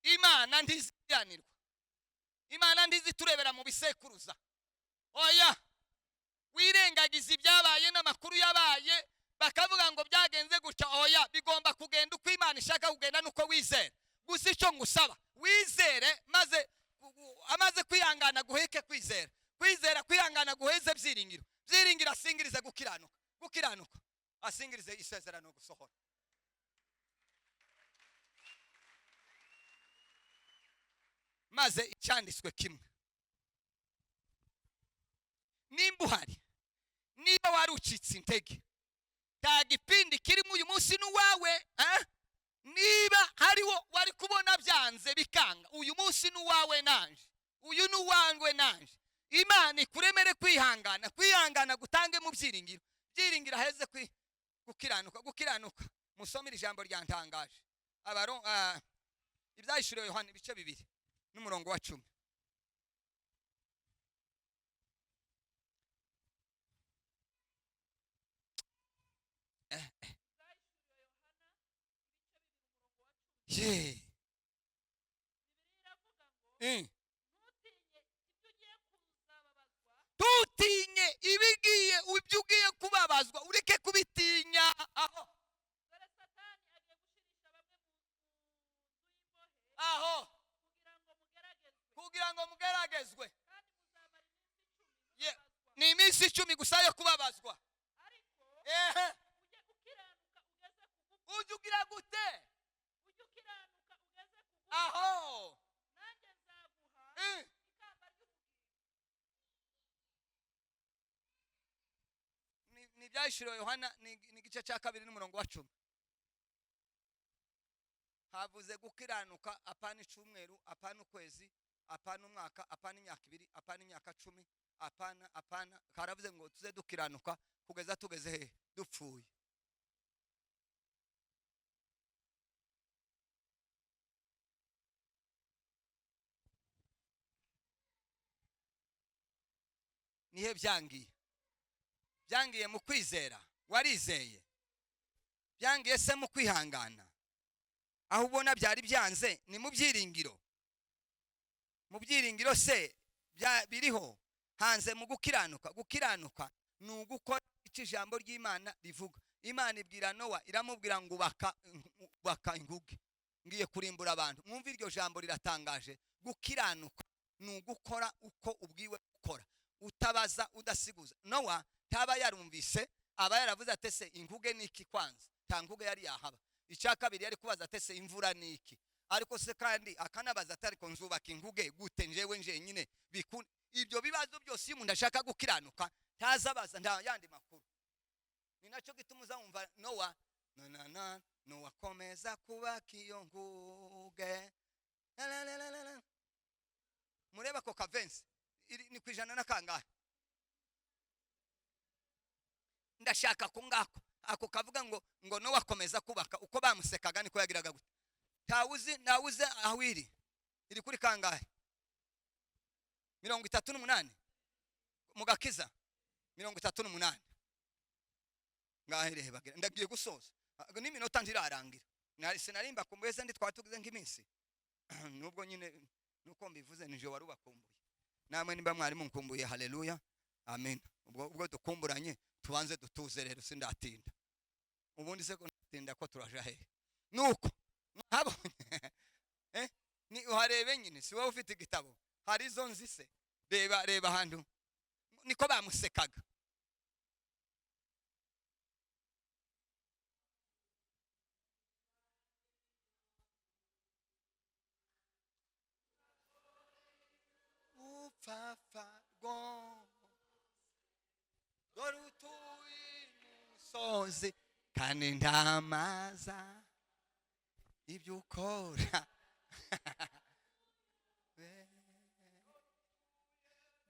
Imana ntiziranirwa, Imana ntiziturebera mu bisekuruza. Oya, wirengagiza ibyabaye n'amakuru yabaye, bakavuga ngo byagenze gutya. Oya, bigomba kugenda uko Imana ishaka kugenda, nuko wizera. Gusa icyo ngusaba, wizere, maze amaze kwihangana guheke kwizera, kwizera kwihangana guheze byiringiro, byiringiro asingirize gukiranuka, gukiranuka asingirize isezerano gusohora. Maze icyanditswe kimwe, nimba uhari, niba warucitse intege, nta gipindi kirimo uyu munsi n'uwawe, Niba hariho wari kubona byanze bikanga, uyu munsi n'uwawe nanje, uyu n'uwawe nanje. Imana ikuremere kwihangana, kwihangana gutange mu byiringiro, byiringiro aheze gukiranuka, gukiranuka. Musomere ijambo ryantangaje. Ibyahishuriwe Yohana ibice 2 n'umurongo wa 10. Ye. Tutinye ibigiye, ibyo ugiye kubabazwa, ureke kubitinya. Aho. Aho. Kugira ngo mugeragezwe. Ni iminsi 10 gusa yo kubabazwa. Ujye ugira gute? Aho. Ni ibyahishuriwe Yohana, ni igice cya 2 n'umurongo wa 10. Havuze gukiranuka, apana icyumweru, apana ukwezi, apana umwaka, apana imyaka 2, apana imyaka 10, apana, apana. Karavuze ngo tuze dukiranuka kugeza tugeze he? Dupfuye. Nihe byangiye? Byangiye mu kwizera, warizeye. Byangiye se mu kwihangana. Aho ubona byari byanze ni mu byiringiro. Mu byiringiro se biriho hanze mu gukiranuka. Gukiranuka ni ugukora icyo ijambo ry'Imana rivuga. Imana ibwira Nowa, iramubwira ngo ubaka inguge, ngiye kurimbura abantu. Mwumve iryo jambo riratangaje. Gukiranuka ni ugukora uko ubwiwe gukora, utabaza, udasiguza. Nowa taba yarumvise, aba yaravuze ati se inguge niki kwanza? Ta nguge yari yahaba. Icya kabiri yari kubaza ati se imvura niki? Ariko se kandi akanabaza ati ariko nzubaka inguge gute njewe njenyine? Ibyo bibazo byose iyo umuntu ashaka gukiranuka ntazabaza nta yandi makuru. Ni nacyo gituma uzumva Nowa na na na Nowa komeza kubaka iyo nguge. La la la la la. Mureba ko kavensi ni kwijana na kangahe? Ndashaka ko ngako ako kavuga ngo Nowa komeza kubaka, uko bamusekaga niko yagiraga gute. Tawuzi nawuze aho iri kuri kangahe? 38 mugakiza 38. Ngahe reba ndagiye gusoza n'iminota ntirarangira. Nari sinarimba kumweza ndi twatugize nk'iminsi. Nubwo nyine nuko mbivuze, nije wari ubakumbuye. Namwe nimba mwari munkumbuye, haleluya, amen. Ubwo dukumburanye, tubanze dutuze rero, sindatinda. Ubundi se ko ndatinda, ko turaja hehe? Nuko mwabonye, ni uharebe nyine, si wowe ufite igitabo? Hari izo nzi se? Reba, reba ahantu niko bamusekaga. Upfafa rwo dore utuye imusozi kandi ndamaza ibyo ukora.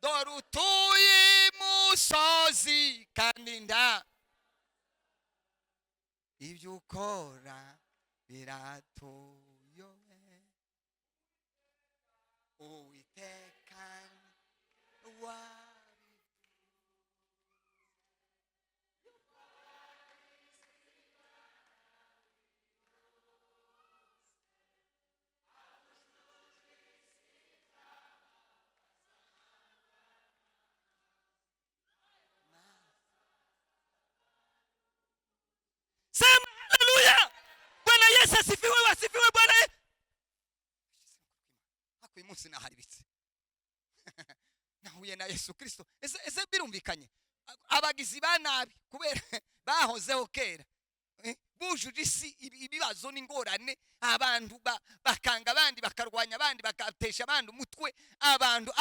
Dore utuye imusozi kandi nda ibyo ukora biratuyobe. Uwiteka wa. Sema haleluya! Bwana Yesu asifiwe, asifiwe Bwana. Ariko uyu munsi naharibitse, nahuye na Yesu Kristo. Ese birumvikanye? Abagizi ba nabi kubera bahozeho kera, bujuje isi ibibazo n'ingorane, abantu bakanga abandi, bakarwanya abandi, bagatesha abandi umutwe, abantu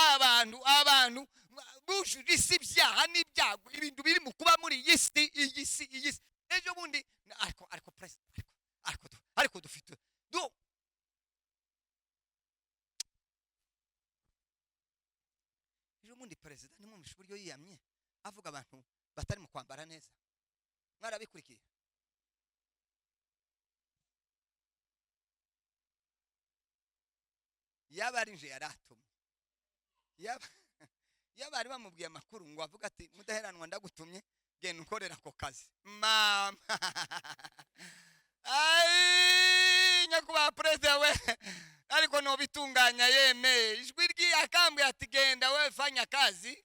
bujuje isi ibyaha n'ibyago, ibintu biri mu kuba muri iyi si, iyi si, iyi si. Ejo bundi ariko perezida, ariko dufite du ejo bundi perezida, nimwumvishe uburyo yiyamye avuga abantu batari mu kwambara neza? Mwarabikurikiye? Yaba ari nje yaratumwe, yaba bari bamubwiye amakuru ngo avuga ati: "Mudaheranwa, ndagutumye, genda ukorera ako kazi." Mama, ai, nyakubahwa perezida we, ariko nobitunganya yeme ijwi ry'akambwe ati: "Genda we, fanya kazi."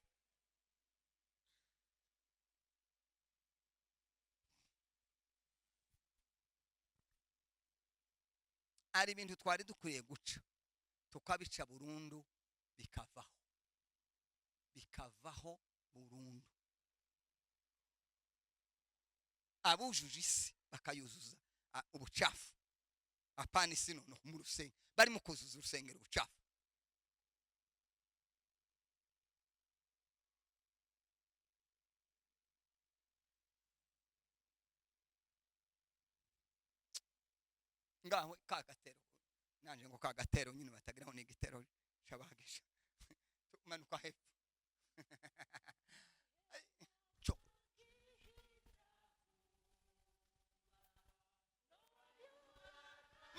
Hari ibintu twari dukwiye guca, tukabica burundu, bikavaho, bikavaho burundu. Abujuje isi bakayuzuza ubucafu, apana isi noneho mu rusengero, barimo kuzuza urusengero ubucafu. Ngaho ka gatero nanje ngo ka gatero nyine batagiraho ni igitero shabagisha. Manuka hepfo. Ai, cyo.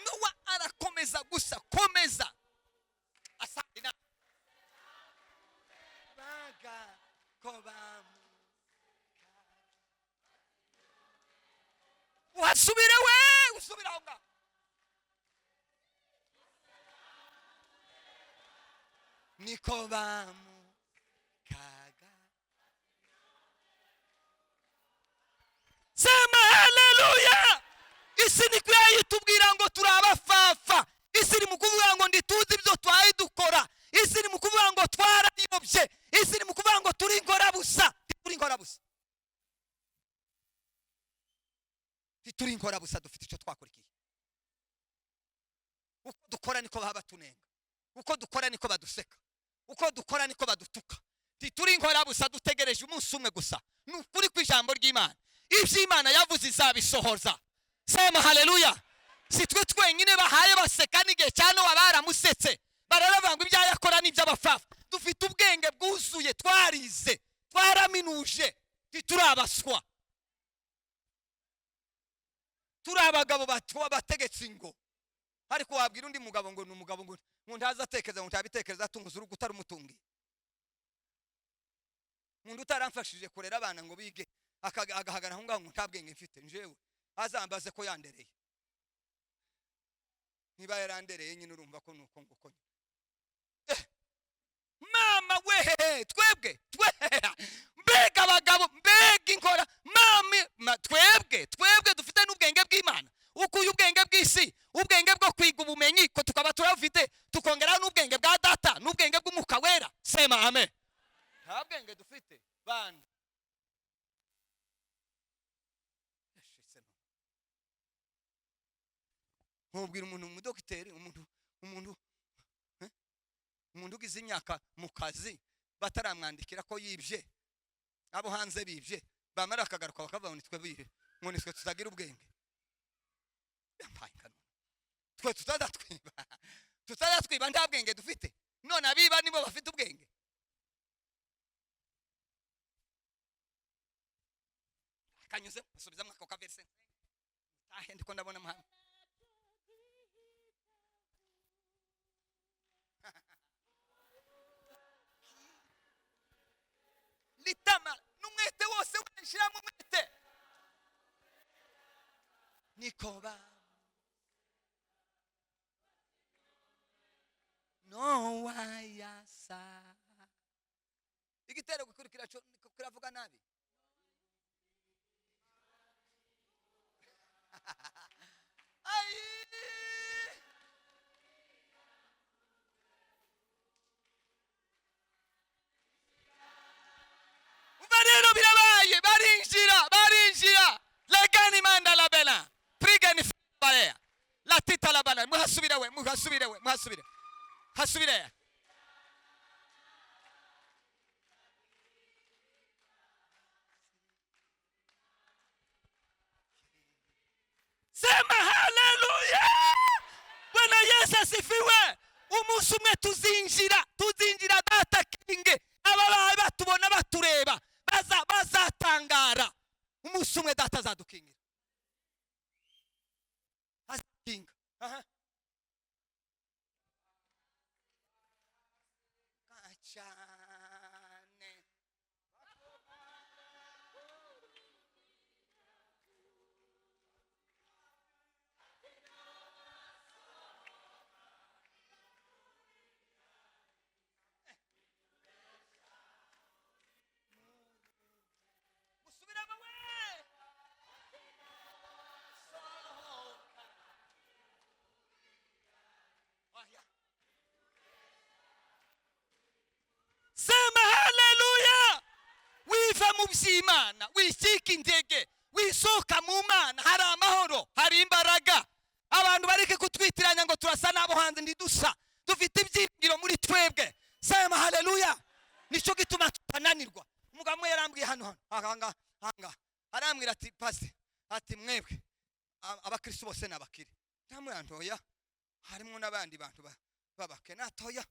Nowa arakomeza gusa, komeza asante na baga ko bamu uhasubire we, usubire aho ngaho. Niko bamukaga. Sema haleluya! Isi niko yayitubwira ngo turi abafafa. Isi iri mu kuvuga ngo ntituzi ibyo twari dukora. Isi iri mu kuvuga ngo twarayobye. Isi iri mu kuvuga ngo turi inkorabusa. Turi inkorabusa, turi inkorabusa. Dufite icyo twakurikiye. Uko dukora niko baba batunenga, uko dukora niko baduseka, uko dukora niko badutuka. Tituri inkorabusa. Dutegereje umunsi umwe gusa, ni ukuri kw'ijambo ry'Imana. Ibyo Imana yavuze izabisohoza. Sema haleluya! Si twe twenyine bahaye baseka. N'igihe cya Nowa baramusetse, baravuga ngo ibyo yakora ni iby'abafafa. Dufite ubwenge bwuzuye, twarize, twaraminuje, ntituri abaswa. Turi abagabo bategetse ingo. Ariko wabwira undi mugabo ngo ni umugabo, ngo ntazi atekereza, ngo ntabitekereza, atunguza urugo utarumutungiye. Umuntu utaramfashije kurera abana ngo bige, agahagarara aho ngaho ngo nta bwenge mfite. Njewe azambaze ko yandereye. Niba yarandereye nyine, urumva ko nuko nguko nyine. Mama we, twebwe twe, mbega abagabo, mbega inkora mami twebwe dufite n'ubwenge bw'Imana. Ukuye ubwenge bw'isi, ubwenge bwo kwiga ubumenyi ko tukaba turabufite, tukongeraho n'ubwenge bwa data n'ubwenge bw'Umwuka Wera. Sema amen. Nta bwenge dufite bana. Yashitsemo. Nkubwira umuntu, umudogiteri, umuntu ugize imyaka mu kazi bataramwandikira ko yibye, abo hanze bibye, bamara bakagaruka bakavuga ngo nitwe bibe, ngo nitwe tutagira ubwenge. Yampaye ingano. Twe tutazatwiba, tutazatwiba, nta bwenge dufite. None abiba nibo bafite ubwenge. Kanyuze asubizamo ako kaverse tahe, ndiko ndabona muhanga. Litama n'umwete wose, washiramo umwete niko ba no wayasa. Igitero gikurikira cyo kiravuga nabi. Ai! Umva rero, birabaye, barinjira, barinjira legani manda la bela prigani balea la tita la bala. Muhasubire we, muhasubire we, muhasubire, hasubire. Sema haleluya! Bwana Yesu asifiwe. Umunsi umwe tuzinjira, tuzinjira data kinge. Ababaye batubona, batureba, bazatangara. Umunsi umwe data azadukingira, azakinga. Aha. Cyane. Musubiramo we. Sohoka. Oya. Sema haleluya! Wiva mu by'Imana, wishyika intege, wisohoka mu Mana. Hari amahoro, hari imbaraga. Abantu bareke kutwitiranya ngo turasa n'abo hanze. Ntidusa, dufite ibyiringiro muri twebwe. Sema haleluya! Nicyo gituma tutananirwa. Umugabo umwe yarambwiye hano, hano ahangaha, ahangaha, arambwira ati: "Pasi," ati, "mwebwe abakristo bose ni abakire." Ntamwantoya, harimo n'abandi bantu b'abakene. Atoya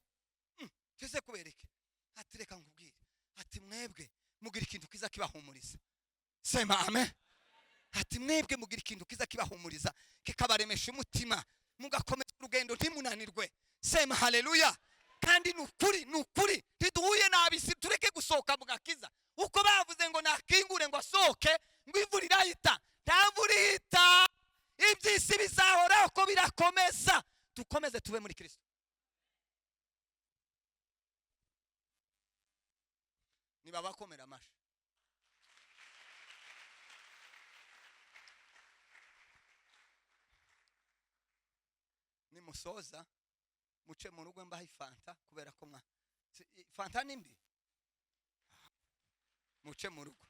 tuze kubera iki? Ati: "Reka nkubwire," ati, "mwebwe mugira ikintu kiza kibahumuriza." Sema amen. Ati: "Mwebwe mugira ikintu kiza kibahumuriza, kikabaremesha umutima, mugakomeza urugendo, ntimunanirwe." Sema haleluya! Kandi ni ukuri, ni ukuri, ntiduhuye n'abisi. Tureke gusohoka mu gakiza. Uko bavuze ngo nakingure ngo asohoke, ngo imvura irahita, nta mvura ihita. Iby'isi bizahoraho ko birakomeza. Dukomeze tube muri Kristo. Niba bakomera amashyi. Nimusoza muce mu rugo mbaha ifanta, kubera ko mwa fanta ni mbi. Muce mu rugo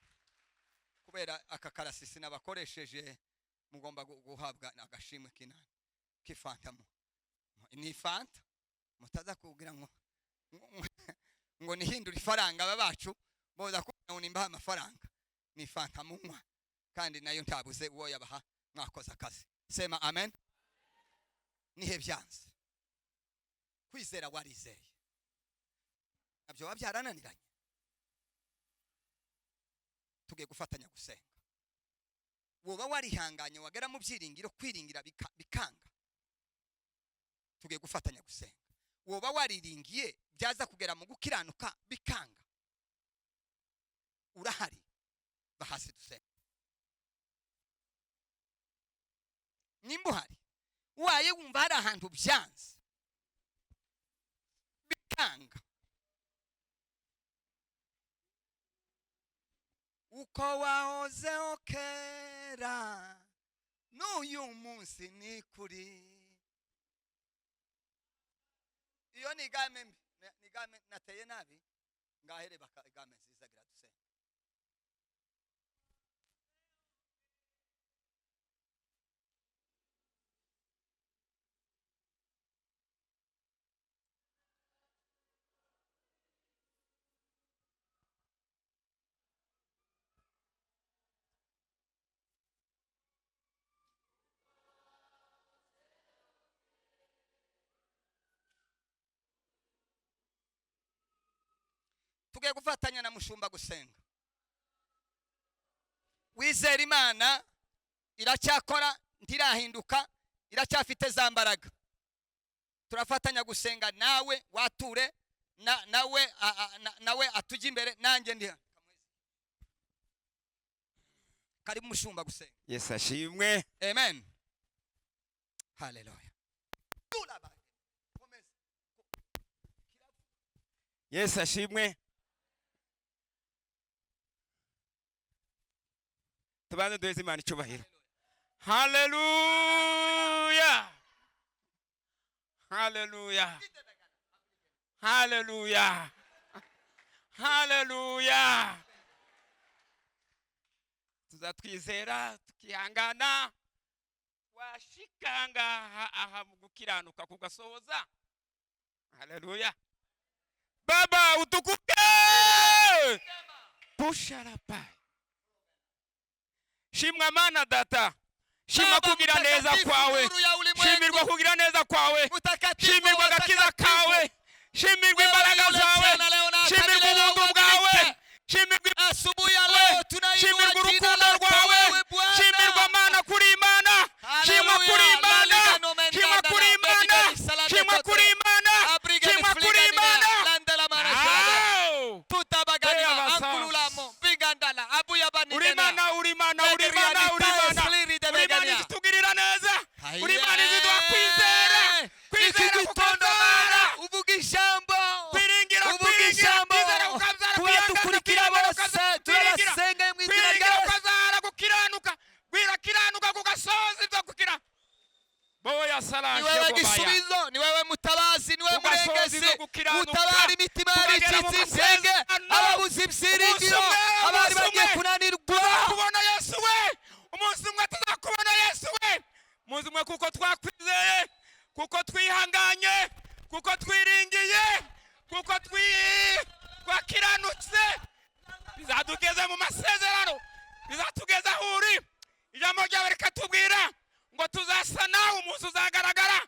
kubera aka karasisi nabakoresheje, mugomba guhabwa agashimwe k'inani k'ifanta. Mu ni fanta, mutaza kugira ngo nihindure ifaranga. Aba bacu boza kugira ngo nimbaha amafaranga. Ni fanta munywa, kandi nayo ntabuze uwo yabaha. Mwakoze akazi. Sema amen. Nihe byanze kwizera, warizeye, nabyo biba byarananiranye. Tugiye gufatanya gusenga. Woba warihanganye, wagera mu byiringiro, kwiringira bikanga. Tugiye gufatanya gusenga. Woba wariringiye, byaza kugera mu gukiranuka bikanga. Urahari? Bahasi dusenga. Nimba uhari, Waye wumva hari ahantu byanze bikanga, uko wahozeho kera n'uyu munsi ni kuri. Iyo ni gamme mbi, ni gamme nateye nabi. Ngahere baka gamme nziza gira dusenge. Tugiye gufatanya na mushumba gusenga. Wizera Imana iracyakora, ntirahinduka, iracyafite za mbaraga. Turafatanya gusenga nawe wature nawe nawe atujye imbere, nanjye ndi hano. Karibu mushumba gusenga. Yesu ashimwe. Amen, haleluya. Yesu ashimwe. Tubanze duheze Imana icyubahiro. Haleluya, haleluya, haleluya, haleluya. Tuzatwizera tukihangana, washikanga aha mu gukiranuka kugasohoza. Haleluya. Baba utukuke pusharapai. Shimwa Mana data, shimwa kugira neza kwawe, shimirwa kugira neza kwawe, shimirwa agakiza kawe, shimirwa imbaraga zawe, shimirwa ubuntu bwawe, shimirwa shimirwa urukundo rwawe, shimirwa Mana kuri Imana, shimwa kuri Imana, shimwa kuri Imana, shimwa kuri Imana, shimwa kuri Imana. Uri Imana, uri Imana, uri Imana, uri Imana, uri Imana izitugirira neza, uri Imana iziduha kwizera, kwizera kukabyara, uvuga ijambo, kwiringira, uvuga kwiringira, ijambo, kwizera kukabyara, kuba dukurikira bose turabasenga mu izina kwiringira rya Yesu. kukabyara gukiranuka, kwirakiranuka kugasoza ibyo gukira. Boya Ni salanje wewe gobaya. gisubizo, ni wewe mutabazi, ni wewe Ugasoza murengezi, ibyo gukiranuka, utabara imitima tukagera mu yaricitse intege, masezerano. ababuze ibyiringiro, Umunsi umwe, abari umunsi bagiye umwe, kunanirwa. tuzakubona Yesu we, umunsi umwe tuzakubona Yesu we, umunsi umwe, kuko twakwizeye, kuko twihanganye, kuko twiringiye, kuko twakiranutse, bizatugeza mu masezerano, bizatugeza aho uri. Ijambo ryawe rikatubwira ngo tuzasa nawe umunsi uzagaragara.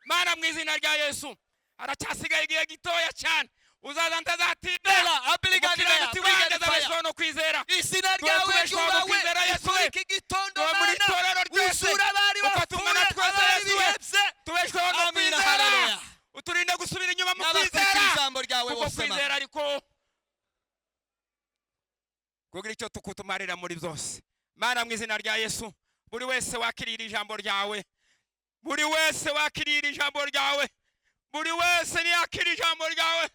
Mana, mu izina rya Yesu, haracyasigaye igihe gitoya cyane, uzaza ntazatinda. Umukiranutsi wanjye azabeshwaho no kwizera. Izina Tuwe ryawe tubeshwaho no ryubahwe. kwizera Yesu we. Ikora iki gitondo, Tuwe muri Mana, itorero ryose, uzura abari uko bapfuye, tungana twese, abari Yesu we. bihebye. Tubeshwaho no Amina, kwizera. haleluya. Uturinde gusubira inyuma mu N'abakurikira kwizera, ijambo ryawe kuko bose, Mana. kwizera ariko kugira icyo tukutumarira muri byose. Mana, mu izina rya Yesu, buri wese wakirira ijambo ryawe, buri wese wakirira ijambo ryawe, buri wese niyakira ijambo ryawe,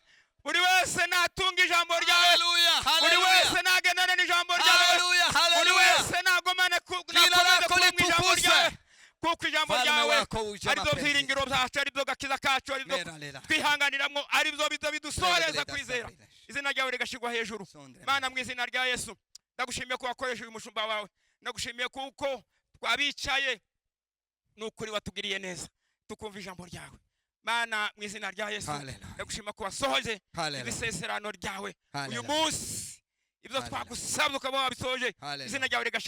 buri wese natunga ijambo ryawe, Haleluya, buri haleluya. wese nagendane n'ijambo ryawe, Haleluya, buri haleluya. wese nagomane Jina nakomeze lako kuba mu ijambo litukuzwe. ryawe, kuko ijambo Mfalme ryawe wako uje aribyo mapenzi. byiringiro byacu, aribyo gakiza kacu, aribyo Mera lela. twihanganiramo, aribyo bizo bidusoreza Mera kwizera, lela. izina ryawe rigashyirwa hejuru. Sondre. Mana, mu izina rya Yesu, ndagushimiye ko wakoresheje uyu mushumba wawe, ndagushimiye kuko twabicaye, ni ukuri watugiriye neza tukumva ijambo ryawe. Mana, mu izina rya Yesu, Haleluya. ndagushima ko wasohoje Haleluya. ibisezerano ryawe uyu Haleluya. munsi, ibyo Haleluya. twagusabye ukaba wabisohoje, Haleluya. izina ryawe rigashyirwa